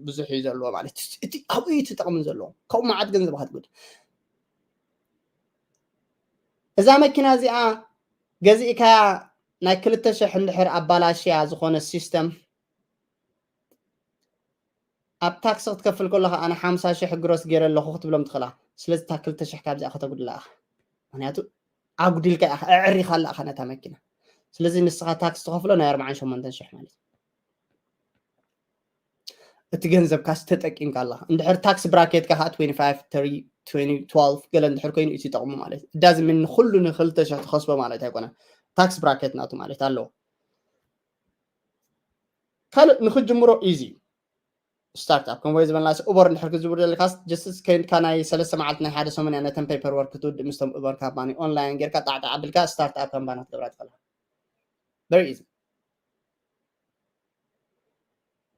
ብዙሕ እዩ ዘለዎ ማለት እዩ። እቲ ኣብኡ እዩ እቲ ጥቕሚ ዘለዎ። ካብኡ መዓት ገንዘብ ክትጉድ። እዛ መኪና እዚኣ ገዚእካያ ናይ ክልተ ሽሕ እንድሕር ኣባላሽያ ዝኾነ ሲስተም ኣብ ታክሲ ክትከፍል ከለኻ ኣነ ሓምሳ ሽሕ ግሮስ ገይረ ኣለኹ ክትብሎም ትኽእላ። ስለዚ እታ ክልተ ሽሕ ካብዚኣ ከተጉድላ ኢኻ። ምክንያቱ ኣጉዲልካ ኢኻ፣ ኣዕሪኻ ኣላ ኢኻ ነታ መኪና። ስለዚ ንስኻ ታክሲ ትኸፍሎ ናይ ኣርባዓን ሸሞንተን ሽሕ ማለት እዩ። እቲ ገንዘብካስ ተጠቂምካ ኣለኻ። እንድሕር ታክሲ ብራኬትካ ከዓ ትዌንቲ ፋይቭ፣ ተርቲ፣ ትዌንቲ፣ ትዋልቭ ገለ እንድሕር ኮይኑ እቲ ጠቕሙ ማለት እዩ። እዳዚ ምን ንኹሉ ንክልተ ሽሕ ትኸስቦ ማለት ኣይኮነን። ታክሲ ብራኬት ናቱ ማለት ኣለዎ። ካልእ ንክጅምሮ ኢዚ ስታርት ኣፕ ከም ወይ ዝበልና ኡበር እንድሕር ክዝውር ዘለካስ ጀስት ከይድካ ናይ ሰለስተ መዓልቲ ናይ ሓደ ሰሙን እያ ነተን ፔፐር ወርክ ክትውድእ ምስቶም ኡበር ካምፓኒ ኦንላይን ጌርካ ጣዕጣዕ ኣቢልካ ስታርት ኣፕ ካምፓኒ ክትገብራ ትኽእላ። Very easy።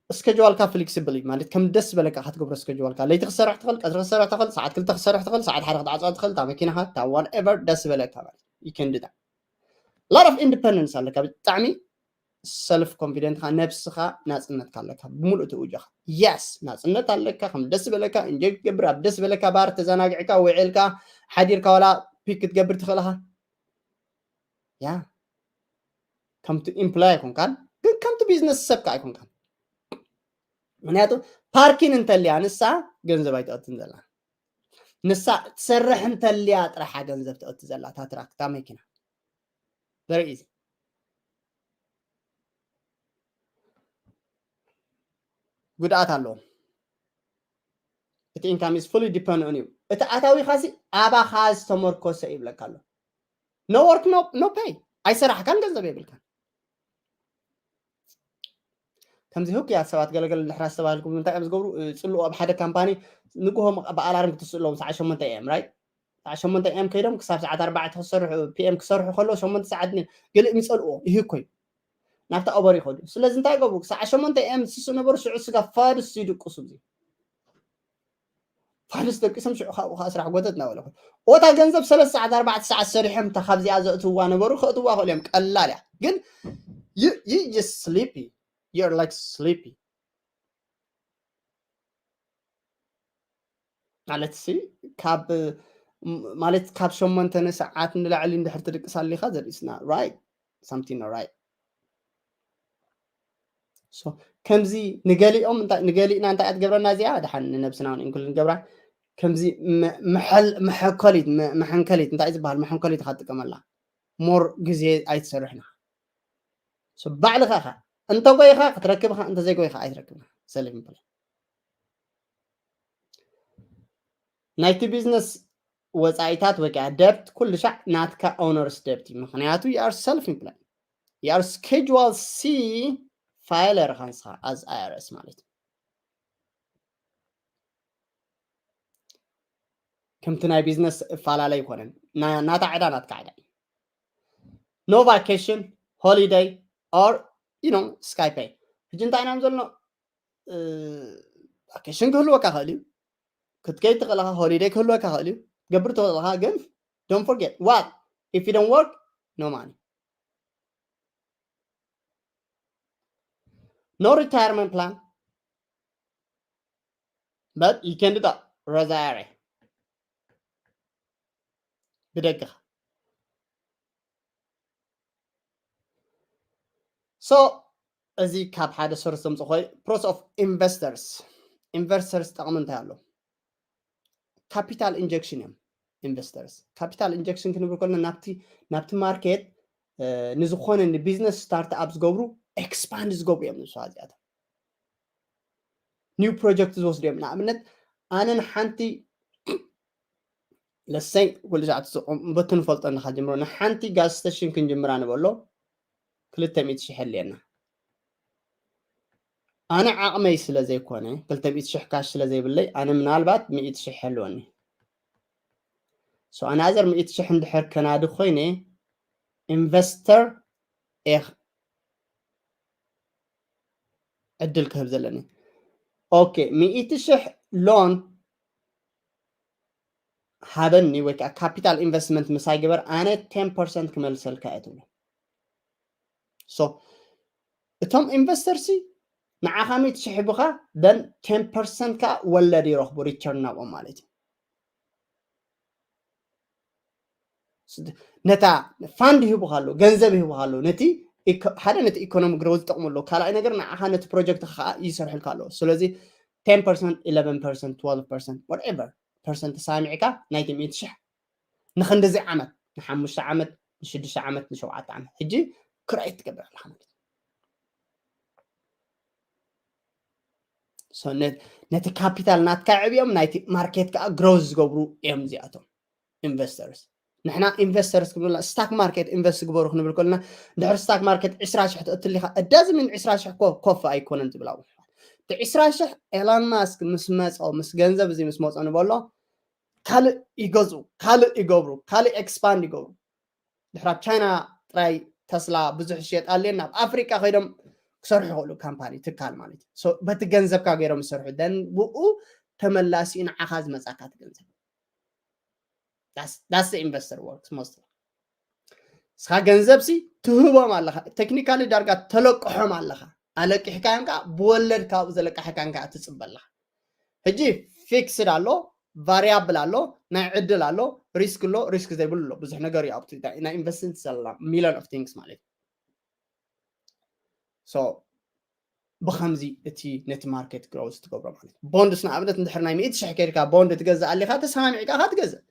ስኬጅዋልካ ፍሌክሲብል እዩ ማለት ከም ደስ ዝበለካ ክትገብሮ ስኬጅዋልካ ለይቲ ክሰርሕ ትኽእል፣ ቀትሪ ክሰርሕ ትኽእል፣ ሰዓት ክልተ ክሰርሕ ትኽእል፣ ሰዓት ሓደ ክትዓፅዋ ትኽእል፣ እታ መኪናኻ እታ ዋትኤቨር ደስ ዝበለካ ማለት you can do that። Lot of independence ኣለካ ብጣዕሚ ሰልፍ ኮንፊደንትካ ነብስኻ ናፅነትካ ኣለካ ብምሉእ ትውጃኻ። የስ ናፅነት ኣለካ ከም ደስ ዝበለካ እንጆይ ክትገብር ኣብ ደስ ዝበለካ ባር ተዘናጊዕካ ውዒልካ ሓዲርካ ዋላ ፒክ ክትገብር ትኽእል ኢኻ። ያ ከምቲ ኢምፕሎይ ኣይኮንካን ግን ከምቲ ቢዝነስ ሰብካ ኣይኮንካን። ምክንያቱ ፓርኪን እንተልያ ንሳ ገንዘብ ኣይትቐትን ዘላ። ንሳ ትሰርሕ እንተልያ ጥራሓ ገንዘብ ትቐቲ ዘላ እታ ትራክ እታ መኪና። Very easy። ጉድኣት ኣለዎ። እቲ income is fully depend on you። እቲ ኣታዊኻ ሲ ኣባኻ ዝተመርኮሰ ይብለካ ኣሎ። No work no pay። ኣይሰራሕካን ገንዘብ የብልካን። ከምዚ ህኩያት ሰባት ገለገለ ድሕራ ዝተባህልኩም እንታይ እዮም ዝገብሩ? ጽልኡ ኣብ ሓደ ካምፓኒ ንግሆ ብኣላርም ክትስእሎም ሰዓት ሸሞንተ ኤም ራይት ሰዓት ሸሞንተ ኤም ከይዶም ክሳብ ሰዓት ኣርባዕተ ክሰርሑ ፒኤም ክሰርሑ ከሎ ሸሞንተ ሰዓት ገሊኦም ይጸልእዎ ይህኮዩ ናብታ ኦበር ይኸዱ። ስለዚ እንታይ ገብሩ? ሰዓት ሸሞንተ ኤም ዝስስኡ ነበሩ። ሽዑ ስጋ ፋድስ ይድቅሱ። እዚ ፋድስ ደቂሶም ሽዑ ካብኡ ከዓ ስራሕ ጎተት እናበለ ኦታ ገንዘብ ሰለስተ ሰዓት ኣርባዕተ ሰዓት ሰሪሖም እታ ካብዚኣ ዘእትዋ ነበሩ ከእትዋ ክእሉ እዮም። ቀላል እያ ግን you just sleepy you're like sleepy ማለት ሲ ካብ ማለት ካብ ሸሞንተ ንሰዓት ንላዕሊ እንድሕር ትድቅስ ኣሊኻ ዘርእስና right something right so ከምዚ ንገሊኦም ንገሊእና እንታይ ትገብረና እዚኣ ደሓን ንነብስና እውን እንክል ንገብራ ከምዚ መሐኮሊት መሐንከሊት እንታይ ዝበሃል መሐንከሊት ኢኻ ትጥቀመላ ሞር ግዜ ኣይትሰርሕና ባዕልኻ ኢኻ እንተጎይኻ ክትረክብ ኢኻ እንተዘይጎይኻ ኣይትረክብና ሰለፍ ይበሃል ናይቲ ቢዝነስ ወፃኢታት ወይ ከዓ ደብት ኩሉ ሻዕ ናትካ ኦነርስ ደብት እዩ ምክንያቱ you are self employed you are schedule C filer ኢኻ ንስኻ as I R S ማለት እዩ ከምቲ ናይ ቢዝነስ እፈላለ ኣይኮነን ናታ ዕዳ ናትካ ዕዳ እዩ no vacation holiday or you know Skypay ሕጂ እንታይ ኢና ዘለና ቫኬሽን ክህልወካ ክእል እዩ ክትከይድ ትኽእልኻ ሆሊደይ ክህልወካ ክእል እዩ ትገብር ትኽእልኻ ግን don't forget what if you don't work no money no retirement plan but you can do that Rosaire ብደግኻ። So እዚ ካብ ሓደ ሶርስ ዘምፅእ ኮይኑ pros of investors። Investors ጠቕሚ እንታይ ኣሎ? Capital injection እዮም። Investors capital injection ክንብል ከለና ናብቲ ናብቲ ማርኬት ንዝኾነ ንቢዝነስ ስታርት ኣፕ ዝገብሩ ኤክስፓንድ ዝገብሩ እዮም። ንሱ እዚኣቶም new project ዝወስዱ እዮም። ንኣብነት ኣነ ንሓንቲ ለሰይ ኩሉ ዛዕት በቲ ንፈልጦ እንካ ጀምሮ ንሓንቲ ጋዝ ስቴሽን ክንጅምራ ንበሎ ክልተ ሚእቲ ሽሕ የድልየና። ኣነ ዓቕመይ ስለ ዘይኮነ ክልተ ሚእቲ ሽሕ ካሽ ስለ ዘይብለይ ኣነ ምናልባት ሚእቲ ሽሕ ይህልወኒ። So ኣናዘር ሚእቲ ሽሕ እንድሕር ከናዲ ኮይነ ኢንቨስተር እየ ዕድል ክህብ ዘለኒ። ኦኬ፣ ሚእቲ ሽሕ ሎን ሃበኒ ወይ ከዓ ካፒታል ኢንቨስትመንት ምሳይ ግበር፣ ኣነ ቴን ፐርሰንት ክመልሰልካ እየ ትብሎ። So እቶም ኢንቨስተርሲ ንዓኻ ሚእቲ ሽሕ ሂቡኻ፣ then ቴን ፐርሰንት ከዓ ወለድ ይረኽቡ፣ ሪተርን ናብኦም ማለት እዩ። ነታ ፋንድ ይህቡኻ ኣለዉ፣ ገንዘብ ይህቡኻ ኣለዉ። ነቲ ሓደ ነቲ ኢኮኖሚ ግሮው ዝጠቕሙ ኣለዉ፣ ካልኣይ ነገር ንዓኻ ነቲ ፕሮጀክት ከዓ ይሰርሕልካ ኣለዉ። ስለዚ ቴን ፐርሰንት፣ ኢለቨን ፐርሰንት፣ ትወልቭ ፐርሰንት፣ ዋትኤቨር ፐርሰንት ተሳሚዕካ ናይቲ ሚእቲ ሽሕ ንክንድዚ ዓመት፣ ንሓሙሽተ ዓመት፣ ንሽዱሽተ ዓመት፣ ንሸውዓተ ዓመት ሕጂ ክራይ ትገብር ኣለኻ ማለት እዩ። ነቲ ካፒታል ናትካ ዕብዮም ናይቲ ማርኬት ከዓ ግሮዝ ዝገብሩ እዮም እዚኣቶም ኢንቨስተርስ። ንሕና ኢንቨስተርስ ክንብልና ስታክ ማርኬት ኢንቨስት ግበሩ ክንብል ከለና ድሕሪ ስታክ ማርኬት ዕስራ ሽሕ ተእትሊካ እዳዚ ምን ዕስራ ሽሕ ኮፍ ኣይኮነን ዝብል ኣብ እቲ ዕስራ ሽሕ ኤላን ማስክ ምስ መፆ ምስ ገንዘብ እዚ ምስ መፆ ንበሎ ካልእ ይገዝኡ፣ ካልእ ይገብሩ፣ ካልእ ኤክስፓንድ ይገብሩ። ድሕር ኣብ ቻይና ጥራይ ተስላ ብዙሕ ዝሸየጥ ኣልየን ናብ ኣፍሪቃ ከይዶም ክሰርሑ ይኽእሉ። ካምፓኒ ትካል ማለት እዩ። በቲ ገንዘብካ ገይሮም ዝሰርሑ ደን ብኡ ተመላሲኡ ንዓኻ ዝመጻካ እቲ ገንዘብ። That's the investor works most. እስኻ ገንዘብ ሲ ትህቦም ኣለኻ፣ ቴክኒካሊ ዳርጋ ተለቅሖም ኣለኻ። ኣለቂሕካዮም ከዓ ብወለድ ካብኡ ዘለቃሕካን ከዓ ትፅበ ኣለኻ። ሕጂ ፊክስድ ኣሎ፣ ቫሪያብል ኣሎ፣ ናይ ዕድል ኣሎ፣ ሪስክ ኣሎ፣ ሪስክ ዘይብሉ ኣሎ። ብዙሕ ነገር እዩ ኣብቲ ናይ ኢንቨስትመንት ዘላ ሚሊዮን ኦፍ ቲንግስ ማለት እዩ። ብከምዚ እቲ ነቲ ማርኬት ግሮውዝ ትገብሮ ማለት እዩ። ቦንድስ ንኣብነት እንድሕር ናይ ሚእቲ ሽሕ ከይድካ ቦንድ ትገዝእ ኣሊካ ተሰማሚዕካ ኢካ ትገዝእ።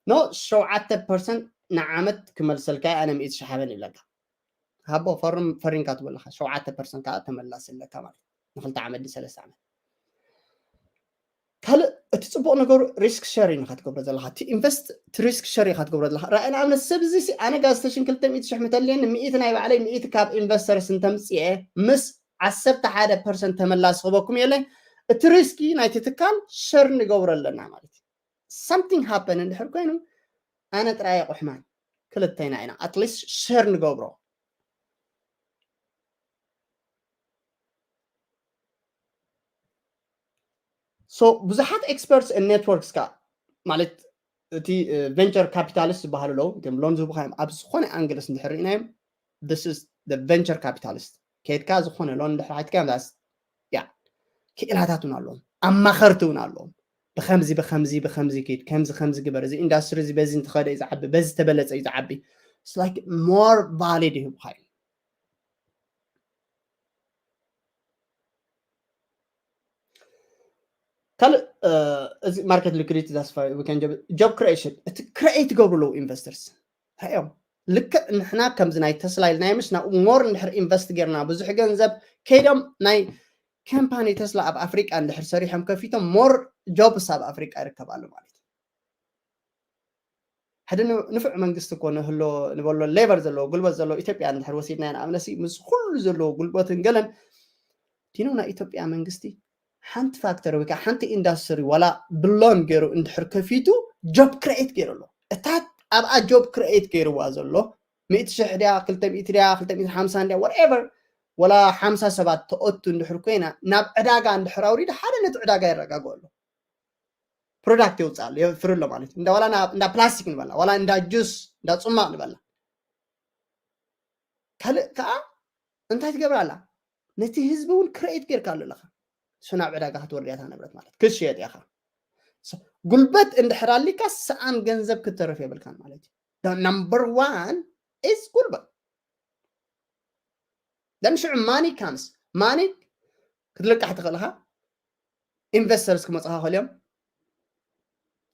ኖ ሸውዓተ ፐርሰንት ንዓመት ክመልሰልካ ኣነ ሚእቲ ሽሕ ሃበን ይብለካ። ሃቦ ፈርም ፈሪምካ ትብለካ ሸውዓተ ፐርሰንት ከዓ ተመላሲ ኣለካ ማለት ንክልተ ዓመት ድሰለስተ ዓመት። ካልእ እቲ ፅቡቅ ነገሩ ሪስክ ሸር ኢኻ ትገብሮ ዘለካ። እቲ ኢንቨስት እቲ ሪስክ ሸር ኢኻ ትገብሮ ዘለካ። ራእይ ንኣብነት ሰብ እዚ ኣነ ጋዝ ስቴሽን ክልተ ሚእቲ ሽሕ ምተልየኒ ሚእቲ ናይ ባዕለይ ሚእቲ ካብ ኢንቨስተርስ እንተምፅኤ ምስ ዓሰርተ ሓደ ፐርሰንት ተመላሲ ክበኩም የለ እቲ ሪስኪ ናይቲ ትካል ሸር ንገብሮ ኣለና ማለት እዩ። Something happen እንድሕር ኮይኑ ኣነ ጥራይ ኣቑሕማን ክልተይና ኢና ኣትሊስት ሸር ንገብሮ። So ብዙሓት ኤክስፐርትስ ኔትወርክስ ካ ማለት እቲ ቨንቸር ካፒታሊስት ዝበሃሉ ኣለዉ። እቶም ሎን ዝህቡኻ እዮም። ኣብ ዝኾነ ኣንግልስ እንድሕር ርኢናዮም this is the venture capitalist። ከይድካ ዝኾነ ሎን እንድሕር ሓትካ ያ ክኢላታት እውን ኣለዎም፣ ኣማኸርቲ እውን ኣለዎም። ብከምዚ ብከምዚ ብከምዚ ከይድ ከምዚ ከምዚ ግበር፣ እዚ ኢንዳስትሪ እዚ በዚ እንተኸደ እዩ ዝዓቢ፣ በዚ ተበለፀ እዩ ዝዓቢ። It's like more valid ይህቡካ እዩ። ካልእ እዚ ማርኬት ሊኩዲቲ ዛስፋ ዊከን ጆብ ክሪኤሽን እቲ ክሪኤት ይገብሩ ኣለዉ ኢንቨስተርስ እዮም። ልክዕ ንሕና ከምዚ ናይ ተስላ ኢልና ምሽ ናብኡ ሞር እንድሕር ኢንቨስት ጌርና ብዙሕ ገንዘብ ከይዶም ናይ ካምፓኒ ተስላ ኣብ ኣፍሪቃ እንድሕር ሰሪሖም ከፊቶም ሞር ጆብስ ኣብ ኣፍሪቃ ይርከብ ኣሎ ማለት እዩ። ሓደ ንፉዕ መንግስቲ እኮ ንህሎ ንበሎ ሌበር ዘለዎ ጉልበት ዘለዎ ኢትዮጵያ እንድሕር ወሲድና ንኣብነሲ ምስ ኩሉ ዘለዎ ጉልበትን ገለን ዲኖ ናይ ኢትዮጵያ መንግስቲ ሓንቲ ፋክተሪ ወይ ከዓ ሓንቲ ኢንዳስትሪ ዋላ ብሎን ገይሩ እንድሕር ከፊቱ ጆብ ክሬኤት ገይሩ ኣሎ። እታ ኣብኣ ጆብ ክሬኤት ገይርዋ ዘሎ ሚእቲ ሽሕ ድያ ክልተ ሚእቲ ድያ ክልተ ሚእቲ ሓምሳ ድያ whatever ዋላ ሓምሳ ሰባት ተኦቱ እንድሕር ኮይና ናብ ዕዳጋ እንድሕር ኣውሪዱ ሓደ ነቲ ዕዳጋ የረጋግኦ ኣሎ። ፕሮዳክት የውፅኣሉ የፍርሎ ማለት እዩ። እንዳ ዋላ እንዳ ፕላስቲክ ንበላ ዋላ እንዳ ጁስ እንዳ ፅማቅ ንበላ ካልእ ከዓ እንታይ ትገብር ኣላ ነቲ ህዝቢ እውን ክሬኤት ጌርካ ኣሎ ኣለካ እሱ ናብ ዕዳጋ ክትወርድ እያታ ንብረት ማለት ክትሽየጥ ኢኻ። ጉልበት እንድሕር ኣሊካ ሰኣን ገንዘብ ክትተርፍ የብልካን ማለት እዩ። Number one is ጉልበት። Then ሽዑ money comes. Money ክትልቃሕ ትኽእል ኢኻ። ኢንቨስተርስ ክመፅኻ ይኽእል እዮም።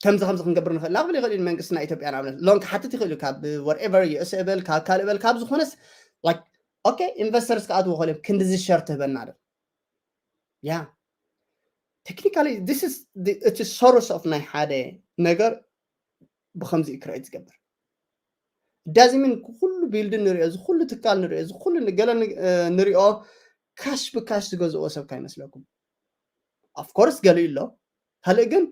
ከምዚ ከምዚ ክንገብር ንኽእል ኢና ክብል ይኽእል እዩ። መንግስትና ኢትዮጵያ ንኣብነት ሎን ክሓትት ይኽእል እዩ። ካብ wherever ዩ ኤስ ኤ በል ካብ ካልእ በል ካብ ዝኾነስ like okay ኢንቨስተርስ ክኣትዉ ይኽእል እዮም። ክንድዚ ሸር ትህበና ዶ? ያ technically this is እቲ source of ናይ ሓደ ነገር ብከምዚ ክረኤት ዝገብር ዳዚምን ኩሉ ቢልድ ንሪኦ እዚ ኩሉ ትካል ንሪኦ እዚ ኩሉ ገለ ንሪኦ ካሽ ብካሽ ዝገዝኦ ሰብ ካይመስለኩም። Of course ገሊኡ ኣሎ። ካልእ ግን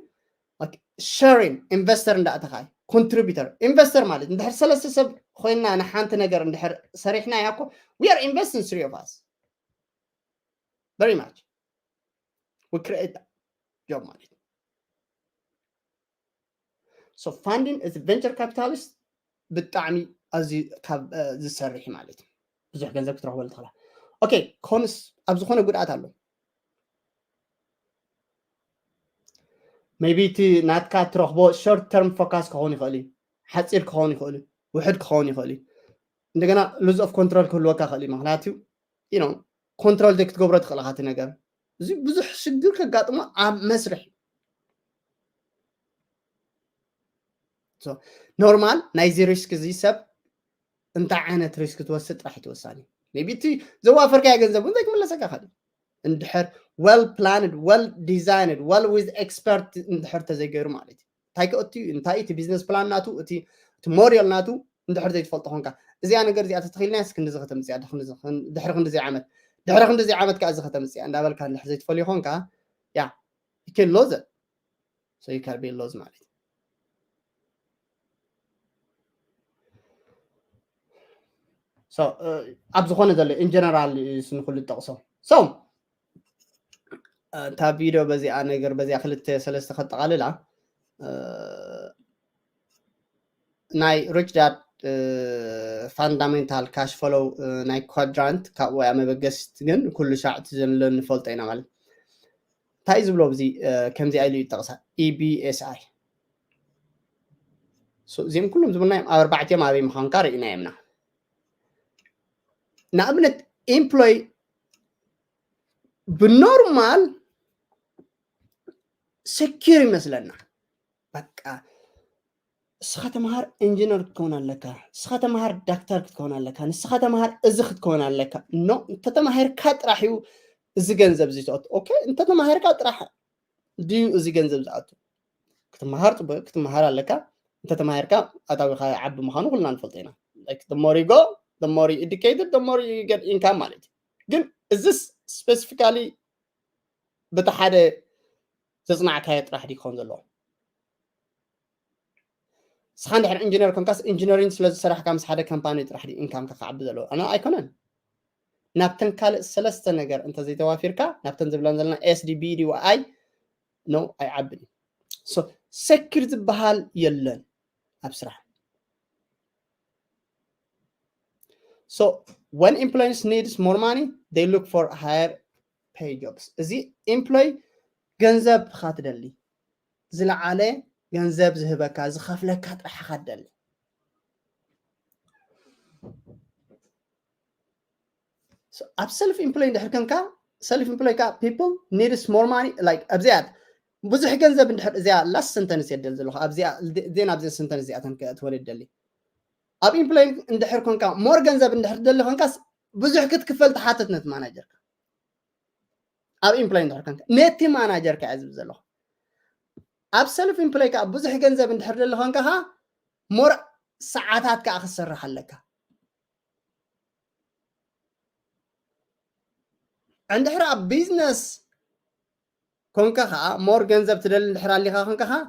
ሸሪን ኢንቨስተር እንዳእተኻይ ኮንትሪቢተር ኢንቨስተር ማለት እንድሕር ሰለስተ ሰብ ኮይና ንሓንቲ ነገር እንድሕር ሰሪሕና ያኮ we are investing three of us very much we create job ማለት so funding is venture capitalist ብጣዕሚ ኣዝዩ ካብ ዝሰርሕ ማለት እዩ። ብዙሕ ገንዘብ ክትረኽበሉ ትኽእላ። ኦኬ ኮንስ ኣብ ዝኾነ ጉድኣት ኣሎ። ሜቢ እቲ ናትካ ትረኽቦ short term focus ክኸውን ይኽእል እዩ፣ ሓፂር ክኸውን ይኽእል እዩ፣ ውሕድ ክኸውን ይኽእል እዩ። እንደገና lose of control ክህልወካ ይኽእል እዩ። ምክንያቱ ኮንትሮል ዘይክትገብሮ ትኽእል ኢኻ እቲ ነገር። እዚ ብዙሕ ሽግር ከጋጥሞ ኣብ መስርሕ ኖርማል ናይዚ ሪስክ እዚ ሰብ እንታይ ዓይነት ሪስክ ትወስድ ጥራሕ እዩ ተወሳኒ። ቢ እቲ ዘዋፈርካዮ ገንዘብ እውን ዘይክምለሰካ ካልእ እንድሕር well planned well designed well with expert እንድሕር ተዘይገይሩ ማለት እዩ። እንታይ ከእቱ እዩ እንታይ እቲ ቢዝነስ ፕላን ናቱ እቲ ሞዴል ናቱ እንድሕር ዘይትፈልጦ ኮንካ እዚኣ ነገር እዚኣ ተተኺልናያስ ክንድዚ ከተምፅያ ድሕሪ ክንድዚ ዓመት ድሕሪ ክንድዚ ዓመት ከዓ እዚ ከተምፅያ እንዳበልካ እንድሕር ዘይትፈልዮ ኮንካ ያ ይከን ሎዘ so you can be lost ማለት እዩ። ኣብ ዝኾነ ዘሎ in general ንኩሉ ጠቕሶ so እታ ቪዲዮ በዚኣ ነገር በዚኣ ክልተ ሰለስተ ከጠቓልላ ናይ rich dad fundamental cash flow ናይ ኳድራንት ካብኡ እያ መበገሲት ግን ኩሉ ሻዕ እቲ ዘሎ ንፈልጦ ኢና ማለት እንታይ ዝብሎ እዚ ከምዚኣ ኢሉ ይጠቕሳ E B S I እዚኦም ኩሎም ዝብልናዮም ኣብ ኣርባዕቲኦም ኣበይ ምዃንካ ርኢናዮምና ንኣብነት employee ብኖርማል secure ይመስለና በቃ እስኻ ተምሃር ኢንጂነር ክትከውን ኣለካ እስኻ ተምሃር ዳክተር ክትከውን ኣለካ ንስኻ ተምሃር እዚ ክትከውን ኣለካ no እንተተማሂርካ ጥራሕ እዩ እዚ ገንዘብ እዚ ትኣቱ okay እንተተማሂርካ ጥራሕ ድዩ እዚ ገንዘብ ዝኣቱ ክትመሃር ፅቡቅ ክትመሃር ኣለካ እንተተማሂርካ ኣታዊኻ ዓቢ ምዃኑ ኩልና ንፈልጦ ኢና more you go more you educated more you get income ማለት እዩ ግን እዚስ specifically በቲ ሓደ ዘፅናዕካዮ ጥራሕ ድዩ ክኸውን ዘለዎ ንስኻ እንድሕር ኢንጂነር ኮንካስ ኢንጂነሪንግ ስለ ዝሰራሕካ ምስ ሓደ ካምፓኒ ጥራሕ ድዩ ኢንካምካ ክዓቢ ዘለዎ ኣነ ኣይኮነን ናብተን ካልእ ሰለስተ ነገር እንተዘይተዋፊርካ ናብተን ዝብለን ዘለና S D B D Y no ኣይዓብን እዩ secure ዝበሃል የለን ኣብ ስራሕ so when employees needs more money they look for higher pay jobs እዚ employee ገንዘብ ኢኻ ትደሊ ዝለዓለ ገንዘብ ዝህበካ ዝኸፍለካ ጥራሕ ኢኻ ትደሊ ኣብ self employee እንድሕር ከንካ self employee ካ people needs more money like ኣብዚኣ ብዙሕ ገንዘብ እንድሕር እዚኣ last sentence የደል ዘለኹ ኣብዚኣ ዜና ኣብዚ sentence እዚኣ ተንከ ትወደ ደሊ ኣብ employee እንድሕር ኮንካ more ገንዘብ እንድሕር ደሊ ኮንካ ብዙሕ ክትክፈል ትሓትት ነቲ ማናጀርካ ኣብ employee እንድሕር ኮንካ ነቲ ማናጀርካ እያ ዝብል ዘለኹ ኣብ self employee ካ ብዙሕ ገንዘብ እንድሕር ደሊ ኮንካ ካ more ሰዓታት ከዓ ክትሰርሕ ኣለካ እንድሕር ኣብ business ኮንካ ከዓ more ገንዘብ ትደሊ እንድሕር ኣሊካ ኮንካ ከዓ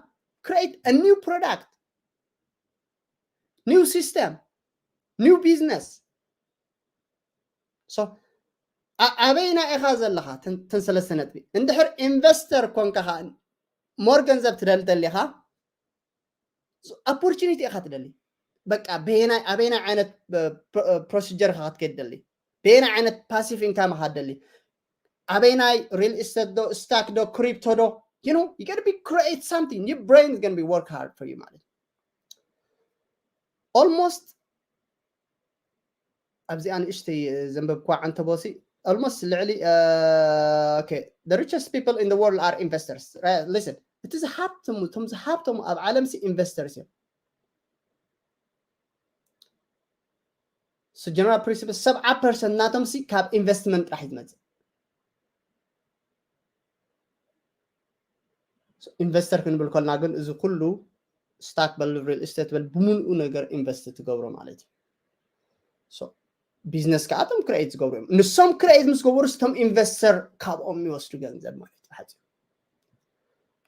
create a new product new system new business so ኣበይና ኢኻ ዘለኻ ተን ሰለስተ ነጥቢ እንድሕር ኢንቨስተር ኮንካ ከዓ more ገንዘብ ትደሊ ተሊኻ opportunity ኢኻ ትደሊ በቃ በየናይ ኣበይናይ ዓይነት procedure ኢኻ ክትከይድ ደሊ በየናይ ዓይነት passive income ኢኻ ትደሊ ኣበይናይ real estate ዶ stock ዶ crypto ዶ you know, you gotta be create something. Your brain is gonna be work hard for you ማለት እዩ። Almost ኣብዚኣ ንእሽተይ ዘንበብኳ ዓንተቦሲ almost ልዕሊ okay, the richest people in the world are investors. Listen, እቲ ዝሃብተሙ እቶም ዝሃብተሙ ኣብ ዓለም ሲ investors እዮም። So general principle ሰብዓ ፐርሰንት ናቶም ሲ ካብ ኢንቨስትመንት ጥራሕ እዩ ዝመፅእ። ኢንቨስተር ክንብል ከልና ግን እዚ ኩሉ ስታክ በል ሪል ስቴት በል ብምንኡ ነገር ኢንቨስት ትገብሮ ማለት እዩ። ቢዝነስ ከዓ እቶም ክሬት ዝገብሩ እዮም። ንሶም ክሬት ምስ ገበሩ ስቶም ኢንቨስተር ካብኦም ይወስዱ ገንዘብ ማለት እዩ።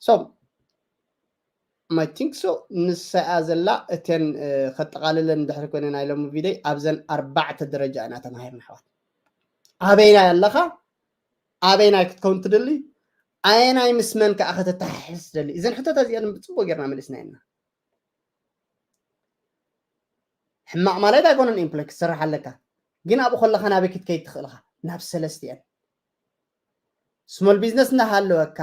So I think so ንሳ እያ ዘላ። እተን ከጠቓልለን ድሕሪ ኮይነ ናይ ሎሚ ቪደይ ኣብዘን ኣርባዕተ ደረጃ ኢና ተማሂርና ኣሕዋት። ኣበይናይ ኣለኻ? ኣበይናይ ክትከውን ትደሊ? ኣየናይ ምስ መን ከዓ ከተተሓሕዝ ትደሊ? እዘን ሕቶታት እዚኣን ብፅቡቅ ጌርና መሊስና ኢና። ሕማቅ ማለት ኣይኮነን ኢምፕሎይ ክትሰርሕ ኣለካ፣ ግን ኣብኡ ከለካ ናበይ ክትከይድ ትኽእል ኢኻ? ናብ ሰለስቲኣን። ስሞል ቢዝነስ እንዳሃለወካ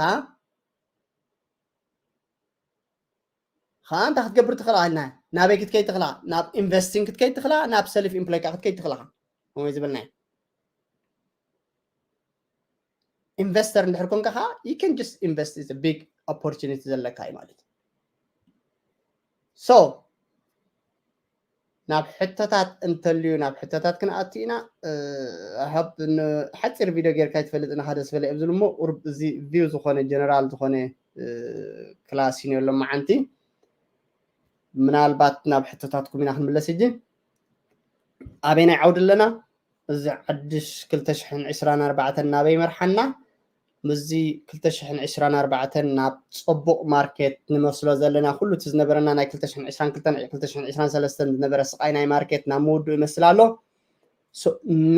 ከዓ እንታይ ክትገብር ትኽእል? ናበይ ክትከይድ ትኽእላ? ናብ ኢንቨስቲንግ ክትከይድ ትኽእላ፣ ናብ ሰልፍ ኢምፕሎይ ከዓ ክትከይድ ትኽእላ። ከምኡ ዝበልናዮ ኢንቨስተር እንድሕር ኮንካ ከዓ you can just invest, is a big opportunity ዘለካ እዩ ማለት እዩ። So ናብ ሕቶታት እንተልዩ ናብ ሕቶታት ክንኣቱ ኢና። ሓብ ሓፂር ቪድዮ ጌርካ ይትፈልጥ ኢና ሓደ ስበለ ኣብዚ እሞ ቁርብ እዚ ቪው ዝኾነ ጀነራል ዝኾነ ክላስ እዩ ኣሎ መዓንቲ። ምናልባት ናብ ሕቶታትኩም ኢና ክንምለስ ሕጂ። ኣበይናይ ዓውዲ ኣለና? እዚ ሓድሽ ክልተ ሽሕን ዕስራን ኣርባዕተን ናበይ መርሓና? ምስዚ ክልተ ሽሕን ዕስራን ኣርባዕተን ናብ ጽቡቕ ማርኬት ንመስሎ ዘለና ኩሉ እቲ ዝነበረና ናይ ክልተ ሽሕን ዕስራን ክልተን ክልተ ሽሕን ዕስራን ሰለስተን ዝነበረ ስቓይ ናይ ማርኬት ናብ ምውድኡ ይመስል ኣሎ። So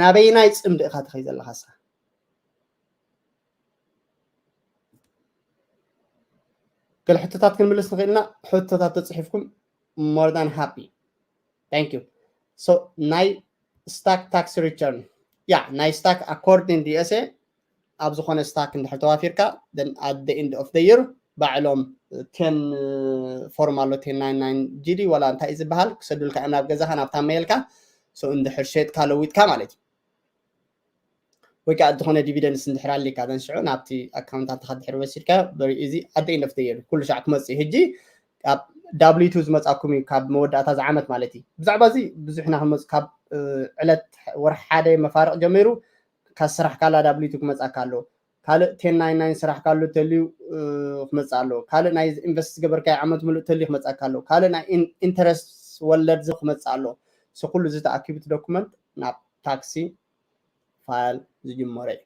ናበይናይ ጽምዲ ኢኻ ትኸይ ዘለኻ ንስኻ? ገለ ሕቶታት ክንምልስ ንኽእል ኢና። ሕቶታት ተጽሒፍኩም more than happy. Thank you. So ናይ ስታክ ታክስ ሪተርን ያ ናይ ስታክ according ዲኤስኤ ኣብ ዝኾነ ስታክ እንድሕር ተዋፊርካ then at the end of the year ባዕሎም ቴን ፎርም ኣሎ ቴን ናይን ናይን ጂ ዲ ዋላ እንታይ እዩ ዝበሃል ክሰዱልካ እዮም ናብ ገዛኻ ናብታ መየልካ። So እንድሕር ሸጥካ ለዊጥካ ማለት እዩ። ወይ ከዓ ዝኾነ ዲቪደንስ እንድሕር ኣሊካ ዘን ሽዑ ናብቲ ኣካውንታትካ ድሕር ወሲድካ very easy at the end of the year ኩሉ ሻዕ ክመፅእ እዩ። ሕጂ ኣብ ዳብሊው ቱ ዝመፃኩም እዩ ካብ መወዳእታ እዚ ዓመት ማለት እዩ። ብዛዕባ እዚ ብዙሕ ኢና ክንመፅ ካብ ዕለት ወርሒ ሓደ መፋርቕ ጀሚሩ ካብ ስራሕ ካላ ዳብሊው ቱ ክመፃካ ኣሎ። ካልእ ቴን ናይን ናይን ስራሕ ካሉ ተልዩ ክመፅእ ኣሎ። ካልእ ናይ ኢንቨስት ዝገበርካዮ ዓመት ሙሉእ ተልዩ ክመፃካ ኣሎ። ካልእ ናይ ኢንተረስት ወለድ ክመፅእ ኣሎ። So ኩሉ እዚ ተኣኪቡ እቲ ዶኩመንት ናብ ታክሲ ፋይል ዝጅመረ እዩ።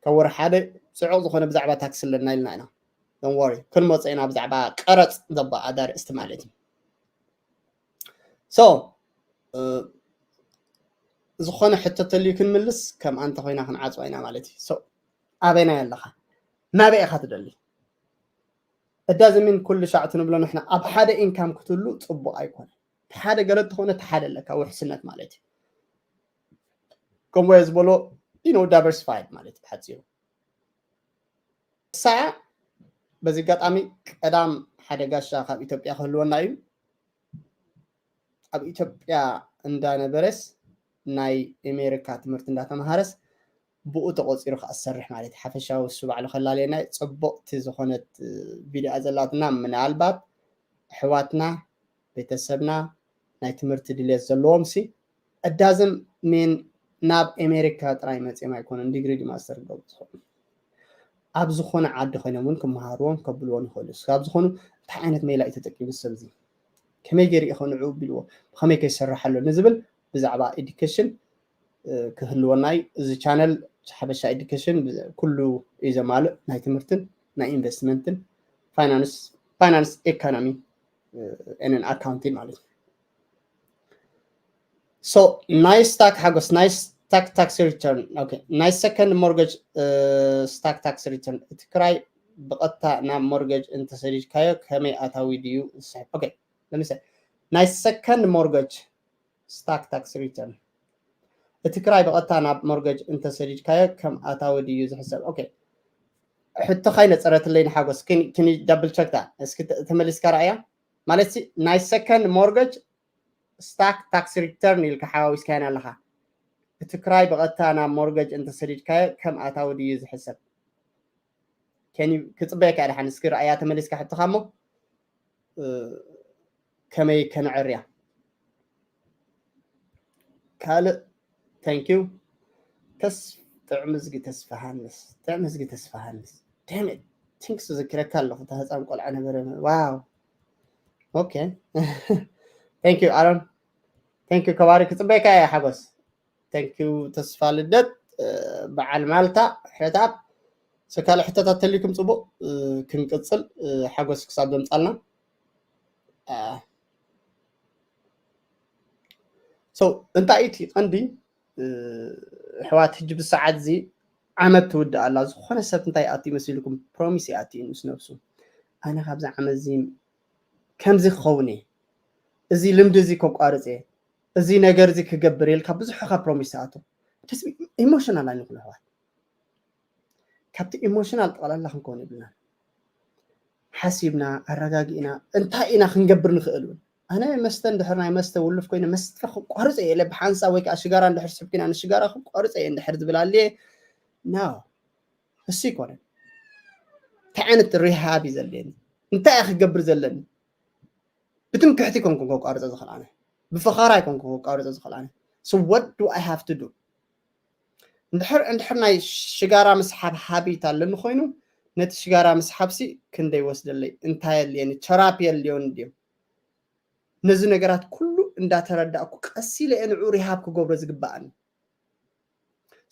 ካብ ወርሒ ሓደ ፅዑቕ ዝኾነ ብዛዕባ ታክሲ ኣለና ኢልና ኢና። Don't worry ክንመፀ ኢና ብዛዕባ ቀረፅ ዘበኣዳ ርእስቲ ማለት እዩ። So ዝኾነ ሕቶ ተልዩ ክንምልስ ከም ኣንተ ኮይና ክንዓፅዋ ኢና ማለት እዩ። So ኣበይናይ ኣለኻ? ናበይ ኢኻ ትደሊ? እዳ ዝሚን ኩሉ ሻዕ ትንብሎ ንሕና ኣብ ሓደ ኢንካም ክትህሉ ፅቡቅ ኣይኮነ። ሓደ ገለ እንተኾነ እቲ ሓደ ኣለካ ውሕስነት ማለት እዩ። ከምኡ ዝበሎ you know diversified ማለት ብሓፂሩ እሳ በዚ ኣጋጣሚ ቀዳም ሓደ ጋሻ ካብ ኢትዮጵያ ክህልወና እዩ። ኣብ ኢትዮጵያ እንዳነበረስ ናይ ኣሜሪካ ትምህርቲ እንዳተምሃረስ ብኡ ተቆፂሩ ከዓ ዝሰርሕ ማለት እዩ። ሓፈሻዊ እሱ ባዕሉ ከላለየና እዩ። ፅቡቅቲ ዝኾነት ቪድዮ ዘላትና ምናልባት ኣሕዋትና ቤተሰብና ናይ ትምህርቲ ድልየት ዘለዎም ሲ እዳዝም ሚን ናብ ኣሜሪካ ጥራይ መፅኦም ኣይኮነን ዲግሪ ዲ ማስተር ክገብሩ ዝኽእሉ ኣብ ዝኾነ ዓዲ ኮይኖም እውን ክመሃርዎም ከብልዎም ይኽእሉ። ካብ ዝኾኑ እንታይ ዓይነት ሜላ እዩ ተጠቂሙ ሰብ እዚ ከመይ ገይሩ እዩ ንዕኡ ኣቢልዎ ብኸመይ ከይሰርሕ ኣሎ ንዝብል ብዛዕባ ኤዱኬሽን ክህልወና እዩ። እዚ ቻነል ሓበሻ ኤዱኬሽን ኩሉ እዩ ዘማልእ ናይ ትምህርትን ናይ ኢንቨስትመንትን ፋይናንስ ፋይናንስ ኢኮኖሚ ኤንን ኣካውንቲን ማለት እዩ። So ናይ ስታክ ሓጎስ ናይ ስታክ ታክስ ሪተርን okay ናይ ሰከንድ ሞርገጅ ስታክ ታክስ ሪተርን እቲ ክራይ ብቐጥታ ናብ ሞርገጅ እንተሰዲድካዮ ከመይ ኣታዊ ድዩ ዝስሕብ? Okay ለምሳሌ ናይ ሰከንድ ሞርገጅ ስታክ ታክስ ሪተርን እቲ ክራይ ብቐጥታ ናብ ሞርገጅ እንተሰዲድካዮ ከም ኣታዊ ድዩ ዝሕሰብ? Okay ሕቶኻ ኣይነፀረትለይን ሓጎስ። Can you double check that? እስኪ ተመሊስካ ረኣያ። ማለት ናይ second mortgage stock tax return ኢልካ ሓዋዊስካየን ኣለኻ። እቲ ክራይ ብቐጥታ ናብ mortgage እንተሰዲድካዮ ከም ኣታዊ ድዩ ዝሕሰብ? ክፅበየካ እየ ደሓን። እስኪ ረኣያ ተመሊስካ ሕቶኻ እሞ ከመይ ከነዕርያ። ካልእ thank you። ተስ ጥዕምዝጊ ተስፋሃንስ ጥዕምዝጊ ተስፋሃንስ ደም ቲንክስ ዝክረካ ኣለኹ። እታ ህፃን ቆልዓ ነበረ። ዋው። Okay. Thank you ኣሮን። Thank you ከባሪ። ክፅበየካ እየ ሓጎስ። Thank you ተስፋ ልደት። በዓል ማልታ ሕረታብ። ሰካለ ሕቶታት ተልዩኩም ፅቡቅ ክንቅፅል ሓጎስ ክሳብ ዘምፃልና። So እንታይ እቲ ቀንዲ ኣሕዋት፣ ሕጂ ብሰዓት እዚ ዓመት ትውድእ ኣላ። ዝኾነ ሰብ እንታይ ይኣቱ መሲልኩም? ፕሮሚስ ይኣቱ ምስ ነብሱ። ኣነ ካብዚ ዓመት እዚ ከምዚ ክኸውን እየ፣ እዚ ልምዲ እዚ ከቋርፅ እየ፣ እዚ ነገር እዚ ክገብር ኢልካ ብዙሕ ኢኻ ፕሮሚስ ትኣቱ። ደስ ኢሞሽናል ኣይንኹን ኣሕዋት። ካብቲ ኢሞሽናል ጠቕላላ ክንከውን የብልናን። ሓሲብና ኣረጋጊእና እንታይ ኢና ክንገብር ንኽእል እውን። ኣነ መስተ እንድሕር ናይ መስተ ውልፍ ኮይነ መስተ ክቋርፅ እየ ኢለ ብሓንሳብ ወይ ከዓ ሽጋራ እንድሕር ስሕብ ኮይና ንሽጋራ ክቋርፅ እየ እንድሕር ዝብል ኣልየ? No፣ እሱ ይኮነን። እንታይ ዓይነት ሪሃብ እዩ ዘድልየኒ? እንታይ እየ ክገብር ዘለኒ? ብትምክሕቲ ኣይኮንኩን ከቋርፀ ዝኽእል ኣነ፣ ብፈኸራ ኣይኮንኩን ከቋርፀ ዝኽእል ኣነ። So what do I have to do? እንድሕር እንድሕር ናይ ሽጋራ ምስሓብ ሃቢት ኣለኒ ኮይኑ ነቲ ሽጋራ ምስሓብሲ ክንደይ ወስደለይ? እንታይ የልየኒ? ቸራፒ የልዮን ድዩ? ነዚ ነገራት ኩሉ እንዳተረዳእኩ ቀስ ኢለ እየ ንዑ ሪሃብ ክገብሮ ዝግባኣኒ።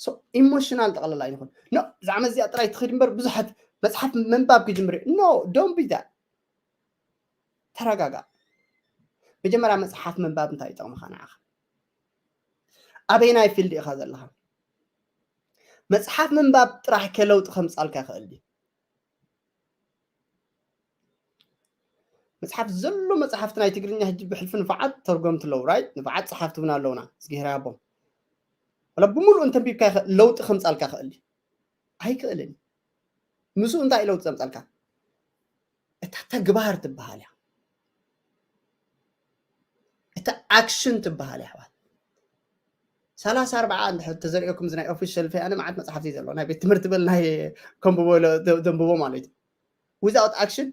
So ኢሞሽናል ጠቕለላ ይንኹን ኖ ዛዕመ እዚኣ ጥራይ ትኽድ እምበር ብዙሓት መፅሓፍ ምንባብ ክጅምር ኖ don't be that። ተረጋጋእ። መጀመርያ መፅሓፍ ምንባብ እንታይ ይጠቕምኻ ንዓኻ? ኣበየናይ ፊልድ ኢኻ ዘለኻ? መፅሓፍ ምንባብ ጥራሕ ከ ለውጢ ከምፃልካ ይኽእል ድዩ? መፅሓፍ ዘሎ መፅሓፍቲ ናይ ትግርኛ ሕጂ ብሕልፊ ንፋዓት ተርጎምቲ ኣለዉ ራይት ንፋዓት ፀሓፍቲ እውን ኣለውና እዝጊሄር ያቦም ወላ ብምሉእ እንተንቢብካ ለውጢ ከምፃልካ ይኽእል ድዩ? ኣይክእልን። ምስኡ እንታይ ለውጢ ዘምፃልካ? እታ ተግባር ትበሃል እያ። እታ ኣክሽን ትበሃል እያ ኣሕዋት። ሰላሳ ኣርባዓ እንድሕር ተዘሪኦኩም እዚ ናይ ኦፊስ ሸልፌ ኣነ መዓት መፅሓፍቲ ዘሎ ናይ ቤት ትምህርቲ በል ናይ ከንብቦ ዘንብቦ ማለት እዩ። Without action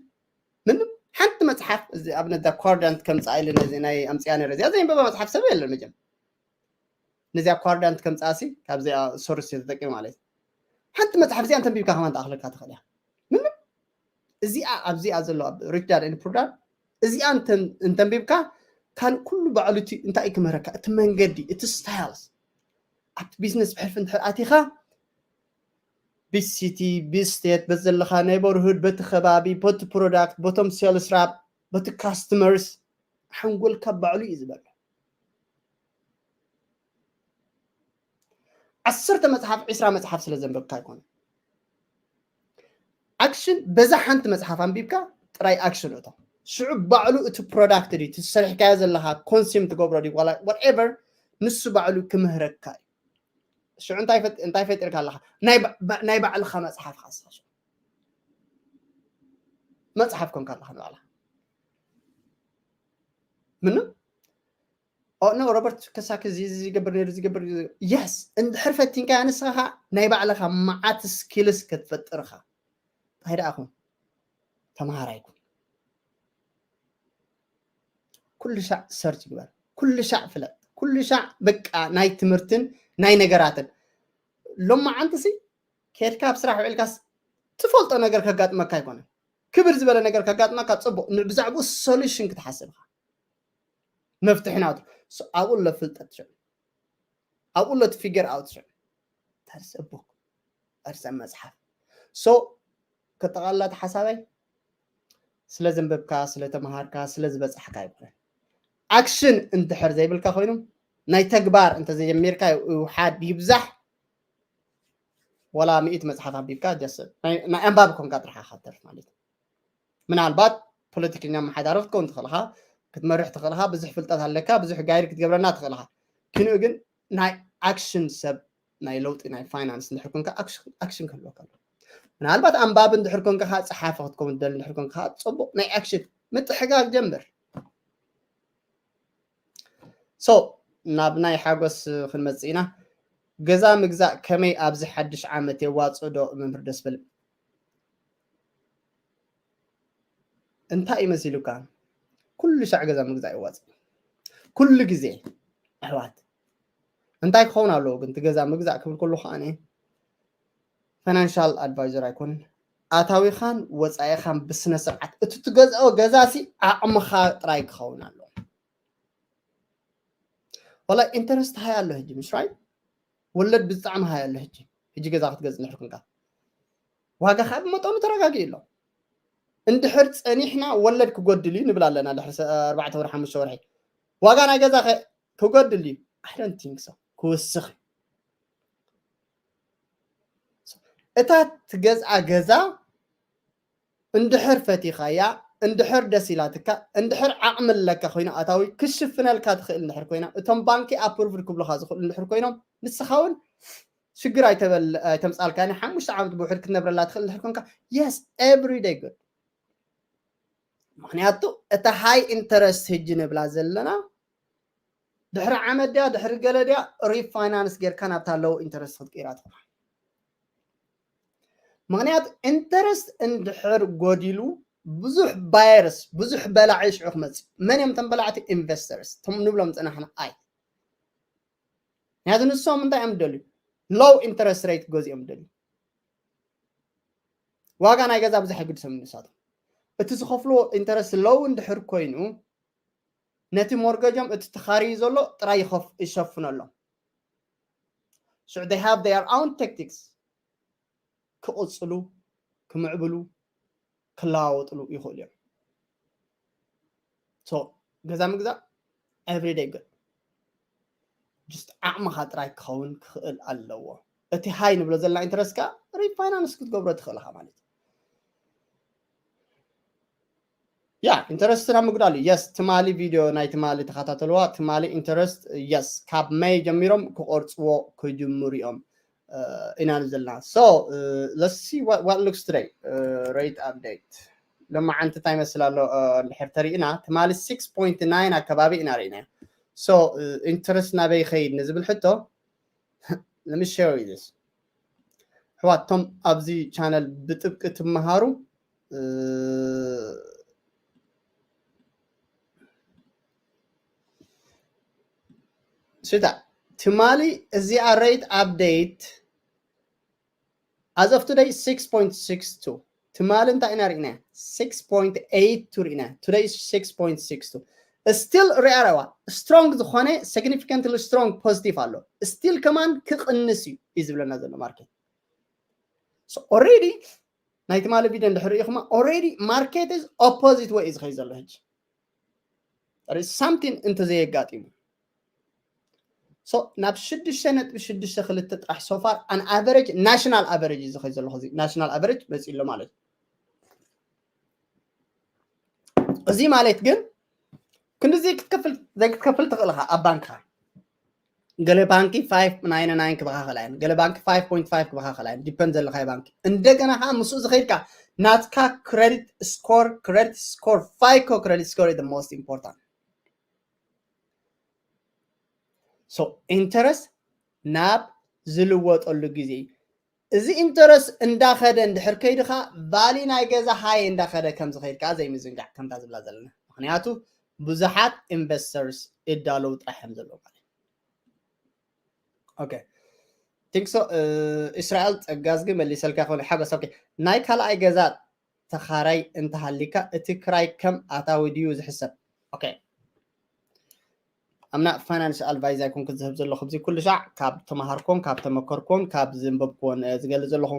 ምንም ሓንቲ መፅሓፍ እዚ ኣብነት ኳርዳንት ከምፃ ኢለ ነዚ ናይ ኣምፅያ ነረ እዚኣ ዘንበባ መፅሓፍ ሰብ የለን መጀም ነዚኣ ኳርዳንት ከምፃ ሲ ካብዚኣ ሶርስ ተጠቂሙ ማለት እዩ። ሓንቲ መፅሓፍ እዚኣ እንተንቢብካ ከማን ተኣኽለካ ትኽእል እያ። ምንም እዚኣ ኣብዚኣ ዘሎ ኣብ ሪች ዳድ ኤንድ ፑር ዳድ እዚኣ እንተንቢብካ ካልእ ኩሉ ባዕሉ እቲ እንታይ እዩ ክምህረካ እቲ መንገዲ እቲ ስታይልስ ኣብቲ ቢዝነስ ብሕልፊ እንድሕር ኣቲኻ ብሲቲ ብስቴት በቲ ዘለኻ ኔበርሁድ በቲ ከባቢ በቲ ፕሮዳክት በቶም ሴልስ ራፕ በቲ ካስተመርስ ሓንጎልካ ባዕሉ እዩ ዝበሎ። ዓሰርተ መፅሓፍ ዒስራ መፅሓፍ ስለ ዘንበብካ ኣይኮነ ኣክሽን በዛ ሓንቲ መፅሓፍ ኣንቢብካ ጥራይ ኣክሽን እቶ ሽዑ ባዕሉ እቲ ፕሮዳክት ድዩ ትሰርሕካዮ ዘለካ ኮንሱም ትገብሮ ድዩ ዋላ whatever ንሱ ባዕሉ ክምህረካ እዩ። ሽዑ እንታይ ፈጢርካ ኣለካ? ናይ ባዕልካ መፅሓፍ ካሳ መፅሓፍ ኮንካ ኣለካ ንባዕላ ምንም ኖ ሮበርት ከሳኪ እዚ ዝገብር ነሩ ዝገብር የስ እንድሕር ፈቲንካ ንስኻ ናይ ባዕልኻ መዓት ስኪልስ ክትፈጥርኻ እንታይ ደኣ ኹን ተምሃራይ ኩን ኩሉ ሻዕ ሰርች ግበር ኩሉ ሻዕ ፍለጥ ኩሉ ሻዕ በቃ ናይ ትምህርትን ናይ ነገራትን ሎማዓንቲ ሲ ከድካ ኣብ ስራሕ ውዕልካስ ትፈልጦ ነገር ከጋጥመካ ኣይኮነን ክብር ዝበለ ነገር ከጋጥመካ ፅቡቅ ብዛዕባኡ ሶሉሽን ክትሓስብካ መፍትሒ ናቱ ኣብኡ ኣሎ ፍልጠት ሽዑ ኣብኡ ኣሎ እቲ ፊገር ኣውት ሽዑ that's a book that's a መፅሓፍ so ከጠቓልላ እቲ ሓሳበይ ስለ ዘንበብካ ስለ ተምሃርካ ስለ ዝበፃሕካ ኣይኮነን ኣክሽን እንድሕር ዘይብልካ ኮይኑ ናይ ተግባር እንተዘይጀሚርካ ይውሓድ ይብዛሕ ወላ ሚእቲ መፅሓፍ ኣንቢብካ ናይ ኣንባቢ ኮንካ ጥራሕ ካተርፍ ማለት እዩ ምናልባት ፖለቲከኛ ኣመሓዳሪ ክትከውን ትኽእልኻ ክትመርሕ ትኽእልኻ ብዙሕ ፍልጠት ኣለካ ብዙሕ ጋይድ ክትገብረና ትኽእልኻ ክንኡ ግን ናይ ኣክሽን ሰብ ናይ ለውጢ ናይ ፋይናንስ እንድሕር ኮንካ ኣክሽን ክህልወካ ኣሎ ምናልባት ኣንባቢ እንድሕር ኮንካ ከዓ፣ ጸሓፊ ክትከውን ትደሊ እንድሕር ኮንካ ከዓ፣ ጽቡቕ ናይ ኣክሽን ምትሕጋግ ጀምር። So ናብ ናይ ሓጎስ ክንመጽእ ኢና። ገዛ ምግዛእ ከመይ ኣብዚ ሓድሽ ዓመት የዋጽእ ዶ መምህር ደስበል? እንታይ እዩ መሲሉካ? ኩሉ ሻዕ ገዛ ምግዛእ የዋጽእ ኩሉ ግዜ ኣሕዋት። እንታይ ክኸውን ኣለዎ ግን እቲ ገዛ ምግዛእ ክብል ከሎ ከዓ፣ ፋይናንሻል ኣድቫይዘር ኣይኮንን። ኣታዊኻን ወፃኢኻን ብስነ ስርዓት፣ እቲ ትገዝኦ ገዛ ሲ ዓቕምኻ ጥራይ ክኸውን ኣለዎ። ወላ ኢንተረስት ሃይ ኣሎ ሕጂ፣ ምሽ ራይት? ወለድ ብጣዕሚ ሃይ ኣሎ ሕጂ። ሕጂ ገዛ ክትገዝእ እንድሕር ኮንካ፣ ዋጋ ከዓ ብመጠኑ ተረጋጊኡ ኣሎ። እንድሕር ፀኒሕና ወለድ ክጎድል እዩ ንብል ኣለና፣ ድሕሪ ሰ- ኣርባዕተ ወርሒ ሓሙሽተ ወርሒ ዋጋ ናይ ገዛ ከ ክጎድል እዩ? I don't think so። ክውስኽ እዩ። እታ ትገዝኣ ገዛ እንድሕር ፈቲኻያ፣ እንድሕር ደስ ኢላትካ፣ እንድሕር ዓቕሚ ኣለካ ኮይኑ ኣታዊ ክሽፍነልካ ትኽእል እንድሕር ኮይና፣ እቶም ባንኪ ኣፕሩቭድ ክብሉኻ ዝኽእሉ እንድሕር ኮይኖም፣ ንስኻ እውን ሽግር ኣይተበል ኣይተምጻልካ። ሓሙሽተ ዓመት ብውሕድ ክትነብረላ ትኽእል እንድሕር ኮንካ፣ yes, every day good። ምኽንያቱ እታ ሃይ ኢንተረስት ሕጂ ንብላ ዘለና ድሕሪ ዓመት ድያ ድሕሪ ገለ ድያ ሪፋይናንስ ጌርካ ናብታ ሎው ኢንተረስት ክትቅይራ ትኽእል። ምኽንያቱ ኢንተረስት እንድሕር ጎዲሉ ብዙሕ ባየርስ፣ ብዙሕ በላዒ ሽዑ ክመፅእ። መን እዮም እቶም በላዕቲ? ኢንቨስተርስ፣ እቶም ንብሎም ፅናሕና ኣይ ምክንያቱ ንሶም እንታይ እዮም ደልዩ? ሎው ኢንተረስት ሬት ገዚኦም ደልዩ። ዋጋ ናይ ገዛ ብዙሕ ኣይግድሶም ንሳቶም። እቲ ዝኸፍልዎ ኢንተረስት ሎው እንድሕር ኮይኑ፣ ነቲ ሞርገጆም እቲ ተኻርዩ ዘሎ ጥራይ ይኸፍ- ይሸፍነሎም። ሽዑ they have their own tactics። ክቕፅሉ፣ ክምዕብሉ፣ ክለዋወጥሉ ይኽእሉ እዮም። So ገዛ ምግዛእ everyday good። Just ዓቕምኻ ጥራይ ክኸውን ክኽእል ኣለዎ። እቲ ሃይ ንብሎ ዘለና ኢንተረስት ከዓ ሪፋይናንስ ክትገብሮ ትኽእል ኢኻ ማለት እዩ። ያ ኢንተረስትና ምግዳሉ። የስ፣ ትማሊ ቪድዮ ናይ ትማሊ ተኸታተልዋ። ትማሊ ኢንተረስት፣ የስ፣ ካብ መይ ጀሚሮም ክቆርፅዎ ክጅምሩ እዮም ኢና ዘለና። So let's see what looks today rate update። ለማዓንቲ እንታይ ይመስል ኣሎ እንድሕር ተሪእና፣ ትማሊ six point nine ኣካባቢ ኢና ርኢና። So ኢንተረስት ናበይ ይኸይድ ንዝብል ሕቶ፣ let me show you this። ኣሕዋት፣ እቶም ኣብዚ ቻነል ብጥብቂ ትመሃሩ፣ ስታ ትማሊ እዚኣ ሬት ኣፕዴት as of today six point six two። ትማሊ እንታይ ኢና ርኢና? Six point eight two ርኢና። Today six point six two። Still ርኣረዋ፣ ስትሮንግ ዝኾነ፣ ሲግኒፊካንትሊ ስትሮንግ ፖዚቲቭ ኣሎ። ስቲል ከማን ክቕንስ እዩ እዩ ዝብለና ዘሎ ማርኬት። So already ናይ ትማሊ ቪድዮ እንድሕር ርኢኹማ፣ already market is opposite way እዩ ዝኸይድ ዘሎ ሕጂ። Something እንተዘየጋጢሙ። So ናብ ሽዱሽተ ነጥቢ ሽዱሽተ ክልተ ጥራሕ so far an average፣ ናሽናል ኣቨሬጅ እዩ ዝኸይድ ዘለኹ። እዚ ናሽናል ኣቨሬጅ መፂኡ ኣሎ ማለት እዩ። እዚ ማለት ግን ክንዲ ዘይክትከፍል ዘይክትከፍል ትኽእል ኢኻ ኣብ ባንክኻ። ገለ ባንኪ five ninety-nine ክበኻኸላ እየን፣ ገለ ባንኪ five point five ክበኻኸላ እየን። ዲፐንድ ዘለኻዮ ባንኪ። እንደገና ከዓ ምስኡ ዝኸይድካ ናትካ ክሬዲት ስኮር፣ ክሬዲት ስኮር፣ ፋይኮ ክሬዲት ስኮር is the most important። So ኢንተረስት ናብ ዝልወጠሉ ግዜ እዩ። እዚ ኢንተረስት እንዳኸደ እንድሕር ከይድኻ ቫሊ ናይ ገዛ ሃይ እንዳኸደ ከም ዝኸይድ ከዓ ዘይምዝንጋዕ፣ ከምታ ዝብላ ዘለና። ምክንያቱ ብዙሓት ኢንቨስተርስ ይዳለዉ ጥራሕ እዮም ዘለዉ ማለት እዩ። ኦኬ፣ ቲንክ ሶ። እስራኤል ጸጋዝጊ መሊሰልካ ይኸውን ሓጎስ። ኦኬ፣ ናይ ካልኣይ ገዛ ተኻራይ እንተሃሊካ እቲ ክራይ ከም ኣታዊ ድዩ ዝሕሰብ? ኦኬ፣ ኣምና ፋይናንስ ኣድቫይዝ ኣይኮንኩ ዝህብ ዘለኹ፣ እዚ ኩሉ ሻዕ ካብ ተማሃርኩን ካብ ተመከርኩን ካብ ዝንበብኩዎን ዝገልጽ ዘለኹ።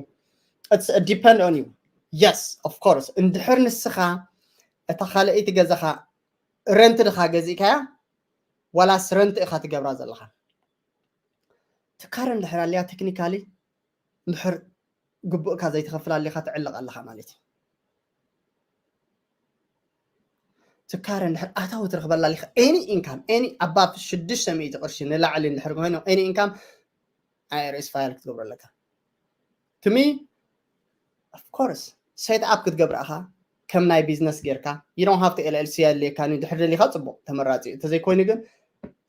It's depend on you። Yes, of course። እንድሕር ንስኻ እታ ካልኣይቲ ገዛኻ ረንት ድኻ ገዚእካያ ዋላስ ረንት ኢኻ ትገብራ ዘለኻ? ትካረ እንድሕር ኣልያ ቴክኒካሊ እንድሕር ግቡእካ ዘይትኸፍል ኣሊኻ ትዕልቕ ኣለኻ ማለት እዩ። ትካረ እንድሕር ኣታዊ ትረኽበላ ኣሊኻ ኤኒ ኢንካም ኤኒ ኣባብ ሽዱሽተ ሚእቲ ቅርሺ ንላዕሊ እንድሕር ኮይኑ ኤኒ ኢንካም ኣይ ኣር ኤስ ፋይል ክትገብሮ ኣለካ። ትሚ Of course, set up ክትገብር ኢኻ ከም ናይ ቢዝነስ ጌርካ። You don't have to L L C የድልየካ እዩ። ድሕር ደሊኻ ጽቡቕ ተመራጺ እዩ። እንተዘይኮይኑ ግን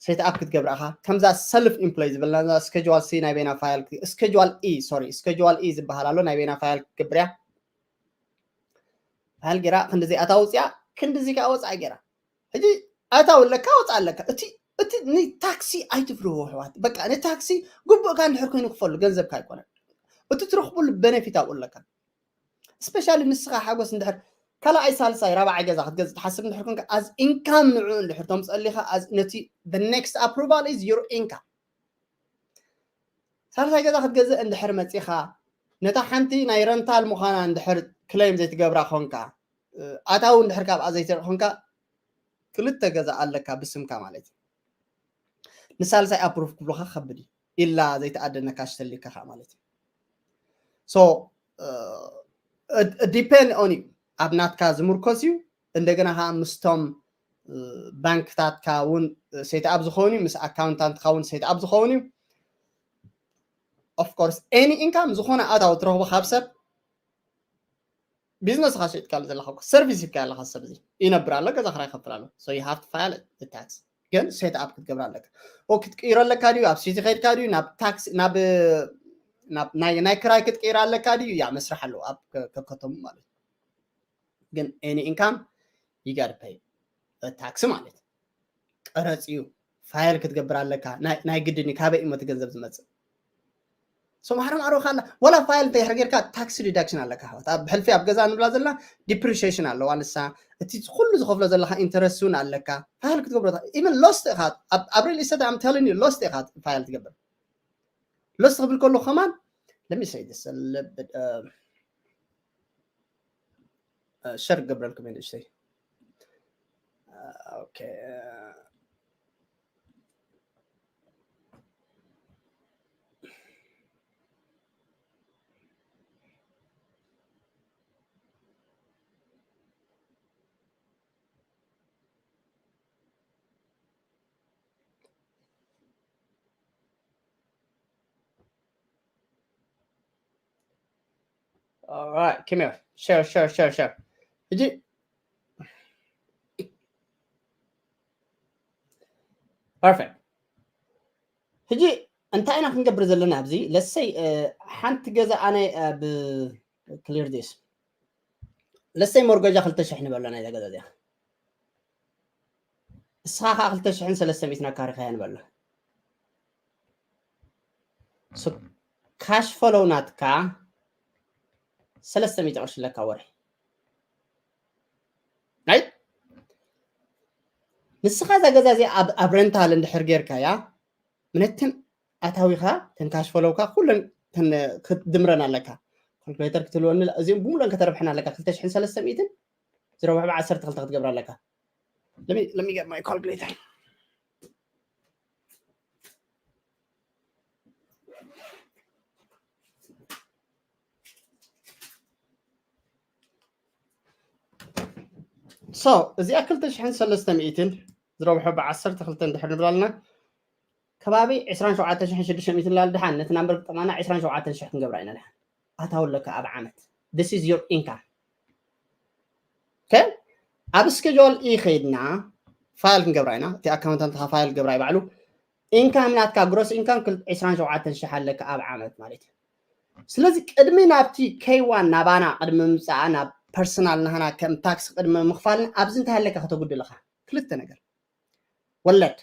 set up ክትገብር ኢኻ። ከምዛ self employ ዝበልና schedule C ናይ በይና ፋይል፣ schedule E፣ sorry፣ schedule E ዝበሃል ኣሎ። ናይ በይና ፋይል ክትገብር እያ። ፋይል ጌራ ክንድዚ ኣታ ውፅያ፣ ክንድዚ ከዓ ወፃ ጌራ። ሕጂ ኣታ ኣለካ፣ ወፃ ኣለካ። እቲ እቲ ንታክሲ ኣይትፍርዎ ኣሕዋት። በቃ ንታክሲ ግቡእካ እንድሕር ኮይኑ ክፈሉ፣ ገንዘብካ ኣይኮነን። እቲ ትረኽበሉ ቤነፊት ኣብኡ ኣለካ። ስፔሻሊ ንስኻ ሓጎስ እንድሕር ካልኣይ፣ ሳልሳይ፣ ራብዓይ ገዛ ክትገዝእ ትሓስብ እንድሕር ኮንካ፣ as income ንዕኡ እንድሕር ተምፅኣሊኻ፣ as ነቲ the next approval is your income። ሳልሳይ ገዛ ክትገዝእ እንድሕር መፂኻ፣ ነታ ሓንቲ ናይ ረንታል ምዃና እንድሕር ክሌም ዘይትገብራ ኮንካ፣ ኣታዊ እንድሕር ካብኣ ዘይትርኢ ኮንካ፣ ክልተ ገዛ ኣለካ ብስምካ ማለት እዩ። ንሳልሳይ ኣፕሩቭ ክብሉካ ከብድ እዩ። ኢላ ዘይተኣደነ ካሽ ተልካ ከኣ ማለት እዩ። So ዲፔንድ ኦን እዩ፣ ኣብ ናትካ ዝምርኮስ እዩ። እንደገና ከዓ ምስቶም ባንክታትካ እውን ሴት ኣፕ ዝኸውን እዩ፣ ምስ ኣካውንታንትካ እውን ሴት ኣፕ ዝኸውን እዩ። Of course any income፣ ዝኾነ ኣታዊ ትረኽቦ ካብ ሰብ፣ ቢዝነስኻ ሸይጥካ ዘለኻ እኮ፣ ሰርቪስ ሂብካ ኣለኻ፣ ሰብ እዚ ይነብር ኣሎ፣ ገዛ ክራይ ይኸፍል ኣሎ። So you have to file the tax። ግን ሴት ኣፕ ክትገብር ኣለካ። ኦ ክትቅይሮ ኣለካ ድዩ? ኣብ ሲቲ ከይድካ ድዩ? ናብ ታክሲ፣ ናብ ናብ ናይ ናይ ክራይ ክትቅይር ኣለካ ድዩ? ያ መስርሕ ኣለዎ ኣብ ከ- ከከተሙ ማለት እዩ። ግን any income you gotta pay tax ማለት እዩ። ቀረፅ እዩ። ፋይል ክትገብር ኣለካ። ናይ ናይ ግድን እዩ። ካበይ እሞ እቲ ገንዘብ ዝመፅእ? ሶ ማሕረም ኣሮካ ኣላ። ወላ ፋይል እንተይሕር ጌርካ ታክሲ ዲዳክሽን ኣለካ ኣሕዋት። ኣብ ሕልፊ ኣብ ገዛ ንብላ ዘለና ዲፕሪሺየሽን ኣለዋ። ንሳ እቲ ኩሉ ዝኸፍሎ ዘለካ ኢንተረስት እውን ኣለካ። ፋይል ክትገብሮ ኢቨን ሎስት ኢኻ። ኣብ ኣብ ሪል ኢስቴት I'm telling you ሎስት ኢኻ ፋይል ትገብር። ሎስት ክብል ከሎ ከማን let me say this a little bit, uh, uh, ሸር ክገብረልኩም እየ ንእሽተይ። Uh, okay, uh, All right, come here. Share, share, share, share. ሕጂ perfect። ሕጂ እንታይ ኢና ክንገብር ዘለና ኣብዚ? ለሰይ ሓንቲ ገዛ ኣነ ብ clear this ለሰይ ሞርገጃ ክልተ ሽሕ ንበሎ ናይዛ ገዛ እዚኣ። እስኻ ከዓ ክልተ ሽሕን ሰለስተ ሚእትን ኣካሪኻያ ንበሎ። ካሽ ፈሎው ናትካ ሰለስተ ሚእቲ ቅርሺ ኣለካ ወርሒ። ናይ ንስኻ እዛ ገዛ እዚኣ ኣብ ኣብ ረንታል እንድሕር ጌርካያ ምነትን ኣታዊኻ ተን ካሽ ፈሎውካ ኩለን ተን ክትድምረን ኣለካ። ካልኩሌተር ክትህልወኒ እዚኦም ብሙሉን ከተርብሐን ኣለካ። ክልተ ሽሕን ሰለስተ ሚእትን ዝረብሑ ብዓሰርተ ክልተ ክትገብር ኣለካ። Let me let me get my calculator. So እዚኣ ክልተ ሽሕን ሰለስተ ሚእትን ዝረብሖ ብዓሰርተ ክልተ እንድሕር ንብላ ኣለና ከባቢ ዕስራን ሸውዓተ ሽሕን ሽዱሽተ ሚእትን ላል ድሓን ነቲ ናምበር ክጠማና ዕስራን ሸውዓተን ሽሕ ክንገብራ ኢና ድሓን ኣታዊ ኣለካ ኣብ ዓመት። This is your income። Okay? ኣብ ስኬጁል ኢ ከይድና ፋይል ክንገብራ ኢና። እቲ ኣካውንታንትካ ፋይል ገብራ ባዕሉ ኢንካም ናትካ ግሮስ ኢንካም ዕስራን ሸውዓተን ሽሕ ኣለካ ኣብ ዓመት ማለት እዩ። ስለዚ ቅድሚ ናብቲ ኬይ ዋን ናባና ቅድሚ ምምፃኣ ናብ ፐርሰናል ናህና ከም ታክስ ቅድሚ ምኽፋልና ኣብዚ እንታይ ኣለካ ከተጉድልኻ ክልተ ነገር ወለድ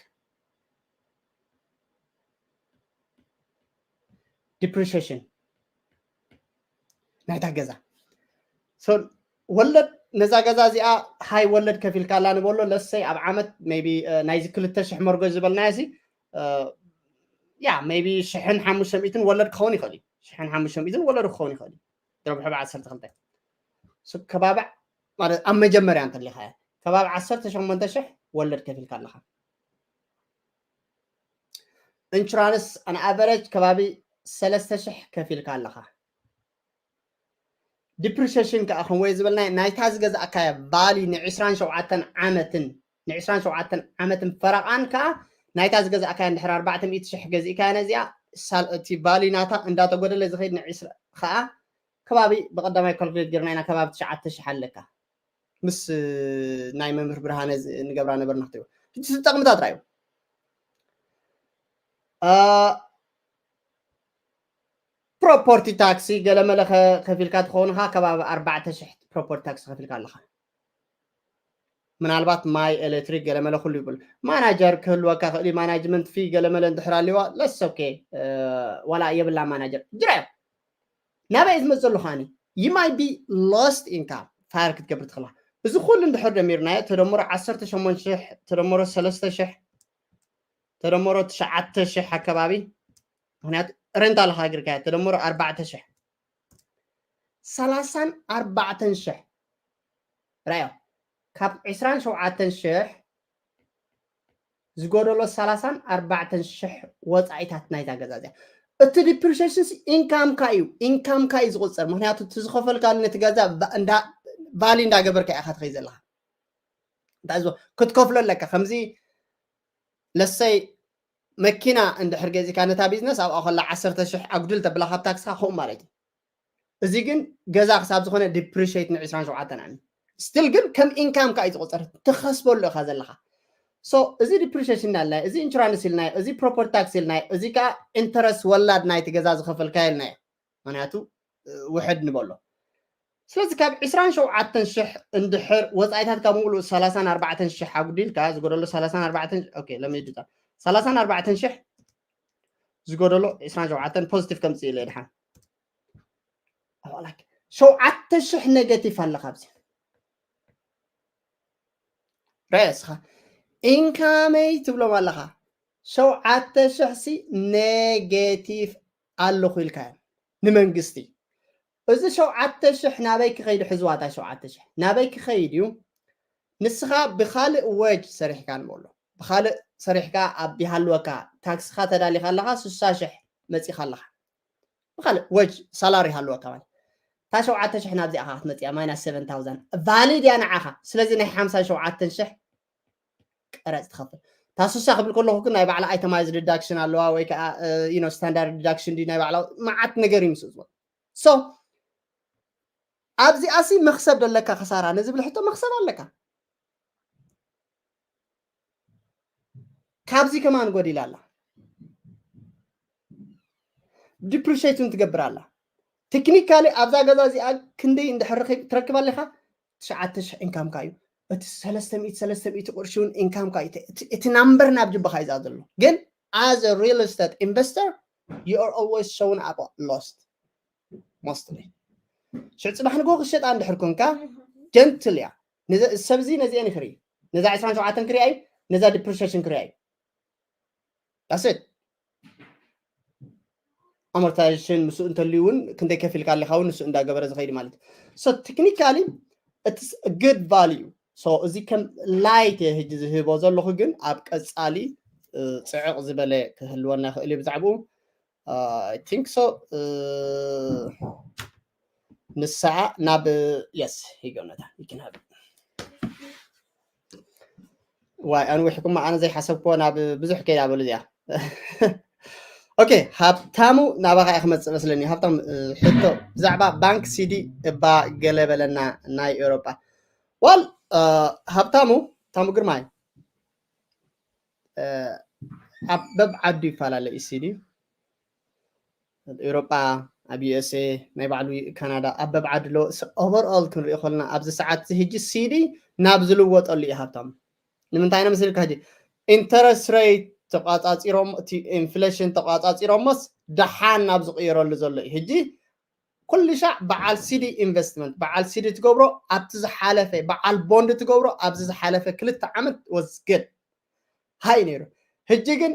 ዲፕሪሽን ናይታ ገዛ ወለድ ነዛ ገዛ እዚኣ ሃይ ወለድ ከፊልካ ኣላ ንበሎ ለሰይ ኣብ ዓመት ቢ ናይዚ ክልተ ሽሕ መርጎ ዝበልናዮ ሲ ያ ቢ ሽሕን ሓሙሽተ ሚእትን ወለድ ክኸውን ይኽእል እዩ። ሽሕን ሓሙሽተ ሚእትን ወለድ ክኸውን ይኽእል እዩ። ረብሑ ብዓሰርተ ክልተ ከባቢ ማለት ኣብ መጀመርያ እንተሊኻዮ ከባቢ ዓሰርተ ሸሞንተ ሽሕ ወለድ ከፊልካ ኣለኻ። ኢንሹራንስ ኣን ኣቨረጅ ከባቢ ሰለስተ ሽሕ ከፊልካ ኣለኻ። ዲፕሪሽን ከዓ ከምወይ ዝበልናይ ናይታ ዝገዛእካያ ቫሊ ንዕስራን ሸውዓተን ዓመትን ንዕስራን ሸውዓተን ዓመትን ፈረቓን ከዓ ናይታ ዝገዛእካያ እንድሕር ኣርባዕተ ሚእቲ ሽሕ ገዚእካያ ነዚኣ እቲ ቫሊ ናታ እንዳተጎደለ ዝኸይድ ንዕስራ ከዓ ከባቢ ብቀዳማይ ካልኩሌት ጌርና ኢና ከባቢ ትሽዓተ ሽሕ ኣለካ ምስ ናይ መምህር ብርሃነ ንገብራ ነበርና ክትሪኦ። ሕጂ ጠቕምታት ራዩ ፕሮፖርቲ ታክሲ ገለመለ ከፊልካ ትኸውንካ ከባቢ ኣርባዕተ ሽሕ ፕሮፖርቲ ታክሲ ከፊልካ ኣለካ። ምናልባት ማይ ኤሌክትሪክ ገለመለ ኩሉ ይብል ማናጀር ክህልወካ ክእል ማናጅመንት ፊ ገለመለ እንድሕር ኣሊዋ ለስ ኦኬ ዋላ የብላ ማናጀር ጅራዮ ናበይ ዝመፅእ ኣለኻኒ you might be lost income fire ክትገብር ትኽእላ። እዚ ኩሉ እንድሕር ደሚርናዮ ተደምሮ ዓሰርተ ሸሞንተ ሽሕ ተደምሮ ሰለስተ ሽሕ ተደምሮ ትሽዓተ ሽሕ ኣከባቢ ምክንያቱ ረንት ኣለካ ግርካ ተደምሮ ኣርባዕተ ሽሕ ሰላሳን ኣርባዕተን ሽሕ ራዮ ካብ ዕስራን ሸውዓተን ሽሕ ዝጎደሎ ሰላሳን ኣርባዕተን ሽሕ ወፃኢታት ናይዛ ገዛ እዚኣ እቲ ዲፕሪሽን ኢንካምካ እዩ ኢንካምካ እዩ ዝቁፅር ምክንያቱ እቲ ዝኸፈልካሉ ነቲ ገዛ ቫሊ እንዳገበርካ ኢካ ትኸይ ዘለካ ክትከፍሎ ኣለካ ከምዚ ለሰይ መኪና እንድሕር ገዚካ ነታ ቢዝነስ ኣብኣ ከላ ዓሰርተ ሽሕ ኣጉድል ተብላ ካብ ታክስካ ከምኡ ማለት እዩ እዚ ግን ገዛ ክሳብ ዝኾነ ዲፕሪሽት ን ዕስራን ሸውዓተን ኣኒ ስቲል ግን ከም ኢንካም ካ እዩ ዝቁፀር ትኸስበሉ ኢኻ ዘለኻ ሶ እዚ ዲፕሪሽን ኢልናዮ እዚ ኢንሹራንስ ኢልናዮ እዚ ፕሮፐርቲ ታክስ ኢልናዮ እዚ ከዓ ኢንተረስት ወላድ ናይቲ ገዛ ዝኸፈልካ ኢልናዮ ምክንያቱ ውሕድ ንበሎ ስለዚ ካብ ዕስራን ሸውዓተን ሽሕ እንድሕር ወፃኢታት ካብ ሙሉእ ሰላሳን ኣርባዕተን ሽሕ ኣጉዲልካ ዝጎደሎ ሰላሳን ኣርባዕተን ኦኬ ለሚድታ ሰላሳን ኣርባዕተን ሽሕ ዝጎደሎ ዕስራን ሸውዓተን ፖዚቲቭ ከምፅእ ኢለ ድሓን ሸውዓተ ሽሕ ኔጌቲቭ ኣለካ ኣብዚ ረስኻ ኢንካመይ ትብሎም ኣለኻ ሸውዓተ ሽሕ ሲ ኔጌቲቭ ኣለኹ ኢልካ እዮም ንመንግስቲ እዚ ሸውዓተ ሽሕ ናበይ ክኸይድ ሕዝዋታ ሸውዓተ ሽሕ ናበይ ክኸይድ እዩ ንስኻ ብኻልእ ወጅ ሰሪሕካ ንበሎ ብኻልእ ሰሪሕካ ኣብ ይሃልወካ ታክስኻ ተዳሊኻ ኣለኻ ስሳ ሽሕ መፂኻ ኣለኻ ብኻልእ ወጅ ሳላሪ ሃልወካ ማለት እታ ሸውዓተ ሽሕ ናብዚኣ ክትመፅያ ማይናስ ሰቨን ታውዘንድ ቫሊድ እያ ንዓኻ ስለዚ ናይ ሓምሳ ሸውዓተ ሽሕ ቀረፅ ትኸፍል እታ ስሳ ክብል ከለኹ ግን ናይ ባዕላ ኣይተማይዝ ዲዳክሽን ኣለዋ ወይ ከዓ ስታንዳርድ ዲዳክሽን ድዩ ናይ ባዕላ መዓት ነገር እዩ ምስ ዝብል ሶ ኣብዚኣሲ መክሰብ ደለካ ክሳራ ንዝብል ሕቶ መክሰብ ኣለካ ካብዚ ከማን ጎዲላ ኣላ ዲፕሪሽት እውን ትገብር ኣላ ቴክኒካሊ ኣብዛ ገዛ እዚኣ ክንደይ እንድሕር ትረክብ ኣለካ ትሽዓተ ሽሕ ኢንካምካ እዩ እቲ ሰለስተ ሚእቲ ሰለስተ ሚእቲ ቅርሺ እውን ኢንካምካ እዩ እቲ ናምበር ናብ ጅባኻ እዩ ዘሎ ግን as a real estate investor you are always showing up lost mostly ሽዕ ፅባሕ ንጎ ክሸጣ እንድሕር ኮንካ ጀንትል እያ ሰብዚ ነዚአን ክርኢ ነዛ ዕስራን ሸውዓተን ክሪኣ እዩ ነዛ ዲፕሪሽን ክሪኣ እዩ ዳስት ኣሞርታይዜሽን ምስኡ እንተልዩ እውን ክንደይ ከፊልካ ኣለካ እውን ንሱ እንዳገበረ ዝኸይድ ማለት so technically it's good value so እዚ ከም ላይት እየ ህጂ ዝህቦ ዘለኹ ግን ኣብ ቀፃሊ ፅዕቕ ዝበለ ክህልወና ይኽእል እዩ ብዛዕባኡ I think so ንስዓ ናብ yes ይገነታ ይክናብ ዋይ ኣንዊሕኩም ኣነ ዘይሓሰብክዎ ናብ ብዙሕ ከይዳ በሉ እዚኣ ኦኬ ሃብታሙ ናባኻ እየ ክመፅእ መስለኒ ሃብታም ሕቶ ብዛዕባ ባንክ ሲዲ እባ ገለ በለና ናይ ኤውሮጳ ዋል ሃብታሙ ታሙ ግርማይ ኣብ በብ ዓዱ ይፈላለ እዩ ሲዲ ኣብ ኤውሮጳ ኣብ ዩኤስኤ ናይ ባዕሉ ካናዳ ኣብ በብ ዓዱ ኣለዎ ኦቨርኦል ክንሪኦ ከለና ኣብዚ ሰዓት እዚ ህጂ ሲዲ ናብ ዝልወጠሉ እዩ ሃብታሙ ንምንታይ ነ ምስልካ ሕጂ ኢንተረስት ሬት ተቋፃፂሮም እቲ ኢንፍሌሽን ተቋፃፂሮሞስ ደሓን ናብ ዝቅየረሉ ዘሎ እዩ ሕጂ ኩሉ ሻዕ በዓል ሲዲ ኢንቨስትመንት በዓል ሲዲ ትገብሮ ኣብቲ ዝሓለፈ በዓል ቦንድ ትገብሮ ኣብዚ ዝሓለፈ ክልተ ዓመት ወዝግድ ሃይ ነይሩ ሕጂ ግን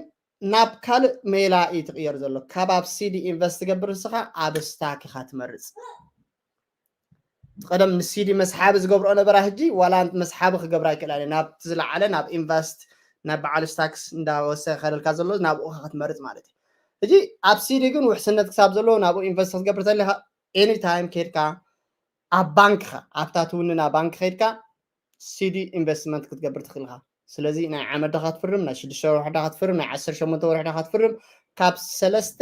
ናብ ካልእ ሜላ እዩ ትቕየር ዘሎ ካብ ኣብ ሲዲ ኢንቨስት ትገብር ንስኻ ኣብ ስታክ ኢኻ ትመርፅ ቀደም ንሲዲ መስሓቢ ዝገብርኦ ነበራ ሕጂ ዋላ መስሓቢ ክገብራ ይክእል ኣለ ናብቲ ዝለዓለ ናብ ኢንቨስት ናብ በዓል ስታክስ እንዳወሰ ከደልካ ዘሎ ናብኡ ክትመርፅ ማለት እዩ ሕጂ ኣብ ሲዲ ግን ውሕስነት ክሳብ ዘለዎ ናብኡ ኢንቨስት ክትገብር ተለካ ኤኒታይም ከድካ ኣብ ባንክኻ ኣብታ ትውንና ባንክ ከድካ ሲዲ ኢንቨስትመንት ክትገብር ትኽእልካ ስለዚ ናይ ዓመት ዳኻ ትፍርም ናይ ሽዱሽተ ወርሒ ዳኻ ትፍርም ናይ ዓሰርተ ሸሞንተ ወርሒ ዳኻ ትፍርም ካብ ሰለስተ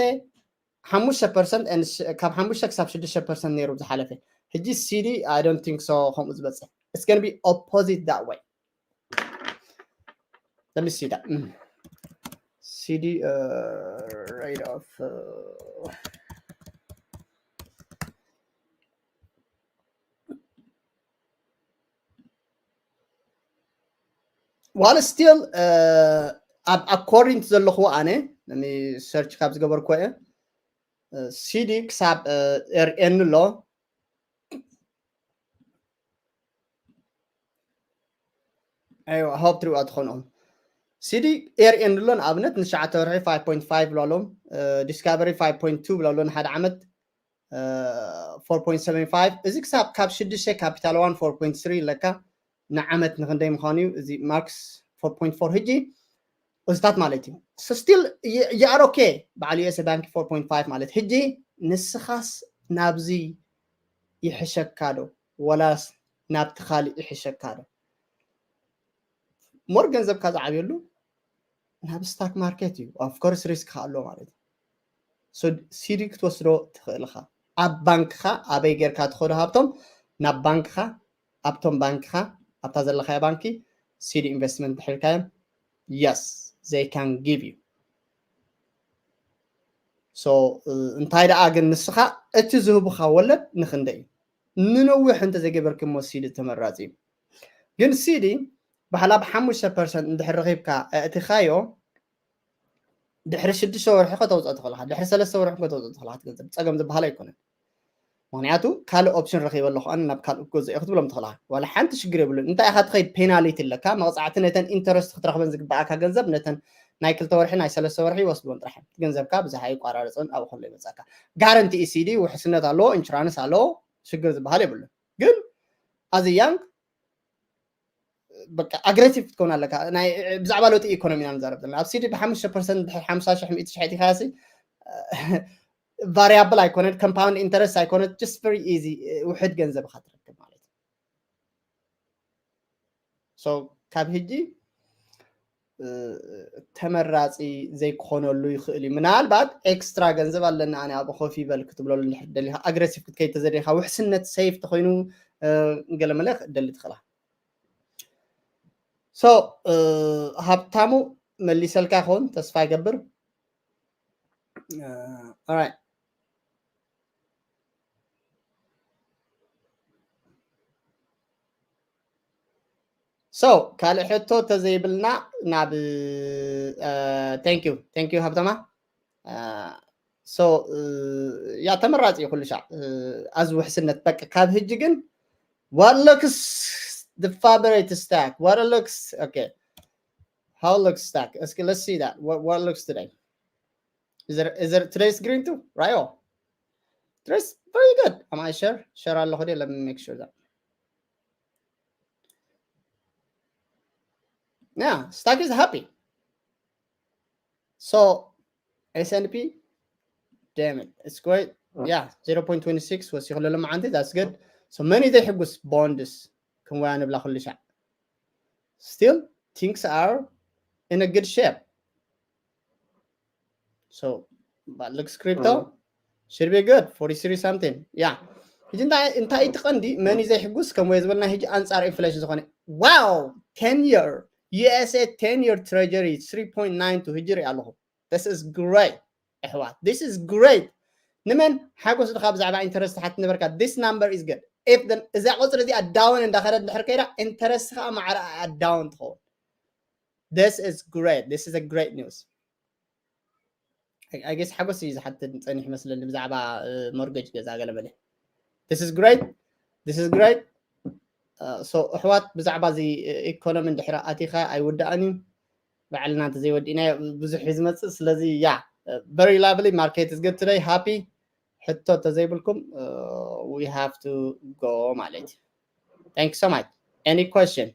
ሓሙሽተ ፐርሰንት፣ ካብ ሓሙሽተ ክሳብ ሽዱሽተ ፐርሰንት ነይሩ ዝሓለፈ። ሕጂ ሲዲ I don't think so ከምኡ ዝበፅሕ። It's gonna be opposite that way. Let me see that. Mm. C D uh, rate of uh, while still uh, according to ዘለኹ ኣነ ሰርች ካብ ዝገበርኩ እየ ሲዲ ክሳብ ኤርኤን ኣሎ። I hope ትሪእዋ ትኾንኦም። ሲዲ ኤርኤን ኣሎ ንኣብነት ንትሽዓተ ወርሒ five point five ብላለዎም፣ ዲስካቨሪ five point two ብላለዎ ንሓደ ዓመት four point seven five። እዚ ክሳብ ካብ ሽዱሽተ ካፒታል ዋን four point three ኣለካ። ንዓመት ንክንደይ ምዃኑ እዩ እዚ ማርክስ four point four ሕጂ እዚታት ማለት እዩ። ስቲል የኣር ኦኬ በዓል ዩኤስ ባንክ four point five ማለት ሕጂ ንስኻስ ናብዚ ይሕሸካ ዶ ወላስ ናብቲ ካልእ ይሕሸካ ዶ? ሞር ገንዘብካ ዝዓብየሉ ናብ ስታክ ማርኬት እዩ። ኦፍኮርስ ሪስክ ኣሎ ማለት እዩ። ሲዲ ክትወስዶ ትኽእል ኢኻ። ኣብ ባንክኻ ኣበይ ጌርካ ትኸዶ ሃብቶም ናብ ባንክኻ ኣብቶም ባንክኻ ኣብታ ዘለኻዮ ባንኪ ሲዲ ኢንቨስትመንት ድሕርካዮም yes they can give you። እንታይ ደኣ ግን ንስኻ እቲ ዝህቡኻ ወለድ ንክንደይ እዩ? ንነዊሕ እንተዘይገበርክሞ ሲዲ ተመራፂ እዩ። ግን ሲዲ ባሕላ ብሓሙሽተ ፐርሰንት እንድሕር ረኺብካ ኣእቲኻዮ ድሕሪ ሽዱሽተ ወርሒ ከተውፅኦ ትኽእልካ፣ ድሕሪ ሰለስተ ወርሒ ከተውፅኦ ትኽእልካ። ገንዘብ ፀገም ዝበሃል ኣይኮነን። ምክንያቱ ካልእ ኦፕሽን ረኺበ ኣለኹ ኣነ ናብ ካልእ ክገዝኦ ክትብሎም ትኽእልካ። ዋላ ሓንቲ ሽግር የብሉን። እንታይ ኢኻ ትኸይድ ፔናሊቲ ኣለካ፣ መቕፃዕቲ ነተን ኢንተረስት ክትረኽበን ዝግበኣካ ገንዘብ ነተን ናይ ክልተ ወርሒ ናይ ሰለስተ ወርሒ ይወስድዎን ጥራሕ እዮም። ገንዘብካ ብዝሓ ይቋራረፅን ኣብኡ ከሎ ይመፅኣካ። ጋረንቲ ኢሲዲ ውሕስነት ኣለዎ፣ ኢንሹራንስ ኣለዎ፣ ሽግር ዝበሃል የብሉን። ግን ኣዚ ያንግ በቃ ኣግሬሲቭ ክትከውን ኣለካ። ብዛዕባ ለውጢ ኢኮኖሚ ኢና ንዛረብ ዘለና። ኣብ ሲዲ ብሓሙሽተ ፐርሰንት ድሕሪ ሓምሳ ሽሕ ሚእቲ ሽሕ ኢኻ ሲ ቫሪያብል ኣይኮነን፣ ኮምፓውንድ ኢንተረስት ኣይኮነን፣ just very easy ውሕድ ገንዘብ ኢኻ ትረክብ ማለት እዩ። ካብ ሕጂ ተመራፂ ዘይክኾነሉ ይኽእል እዩ። ምናልባት ኤክስትራ ገንዘብ ኣለና ኣነ ኣብ ኮፊ በል ክትብለሉ እንድሕር ደሊኻ ኣግሬሲቭ ክትከይድ ተዘደሊኻ ውሕስነት ሰይፍ ተኮይኑ ገለመለ ክትደሊ ትኽእላ። ሶ ሃብታሙ መሊሰልካ ይኸውን ተስፋ ይገብር። ኦራይት ሶ ካልእ ሕቶ ተዘይብልና ናብ thank you thank you ሃብታማ። ሶ ያ ተመራፂ እዩ ኩሉ ሻዕ ኣዚ ውሕስነት በቃ ካብ ህጂ ግን what looks the favorite stack what looks okay how looks stack እስኪ let's see that what, what looks today is there is there today's green too right? Today's very good. Am I share share ኣለኹ ደ let me make sure that yeah stock is happy. So S and P damn it it's great. Yeah zero point twenty six ወሲኹ ለሎ መዓንቲ that's good. So መን እዩ ዘይሕጉስ ቦንድስ ክንወያ ንብላ ኩሉ ሻዕ still things are in a good shape. So but looks crypto should be good forty three something yeah. ሕጂ እንታይ እንታይ እቲ ቀንዲ መን እዩ ዘይሕጉስ ከም ወይ ዝበልና ሕጂ ኣንጻር ኢንፍሌሽን ዝኾነ wow ten year USA ten year treasury three point nine two ሕጂ ርኢ ኣለኹ this is great ኣሕዋት this is great። ንመን ሓጎስ ድኻ ብዛዕባ ኢንተረስት ሓት ነበርካ this number is good if እዛ ቁፅሪ እዚኣ ዳውን እንዳኸደት እንድሕር ከይዳ ኢንተረስት ከዓ ማዕረ ዳውን ትኸውን this is great this is a great news. I guess ሓጎስ እዩ ዝሓትት ጸኒሕ መስለኒ ብዛዕባ ሞርጌጅ ገዛ ገለመለ this is great this is great. So ኣሕዋት ብዛዕባ እዚ ኢኮኖሚ እንድሕር ኣቲኻ ኣይውዳእን እዩ ባዕልና እንተዘይወዲእና ብዙሕ እዩ ዝመፅእ ስለዚ ያ very lovely market is good today happy ሕቶ ተዘይብልኩም we have to go ማለት እዩ። Thank you so much. Any question?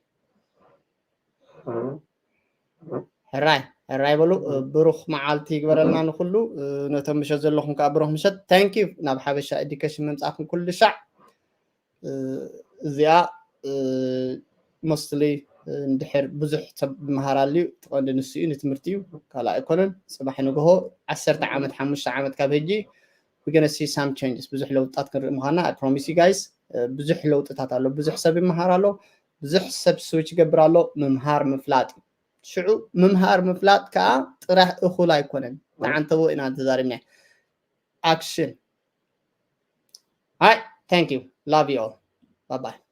ሕራይ ሕራይ በሉ። ብሩኽ መዓልቲ ይግበረልና ንኩሉ። ነቶም ምሸት ዘለኹም ከዓ ብሩኽ ምሸት። Thank you ናብ ሓበሻ ኤዱኬሽን ምምፃእኩም ኩሉ ሻዕ። እዚኣ mostly እንድሕር ብዙሕ ሰብ ዝመሃራሉ እዩ። እቲ ቀንዲ ንሱ እዩ ንትምህርቲ እዩ ካልእ ኣይኮነን። ፅባሕ ንግሆ ዓሰርተ ዓመት ሓሙሽተ ዓመት ካብ ሕጂ we're gonna see some changes። ብዙሕ ለውጥታት ክንርኢ ምዃና I promise you guys። ብዙሕ ለውጥታት ኣሎ። ብዙሕ ሰብ ይመሃር ኣሎ። ብዙሕ ሰብ switch ይገብር ኣሎ። ምምሃር ምፍላጥ እዩ። ሽዑ ምምሃር ምፍላጥ ከዓ ጥራሕ እኹል ኣይኮነን። ተዓንተቦ ኢና ተዛሪብና። Action። Hi, thank you, love you all, bye bye።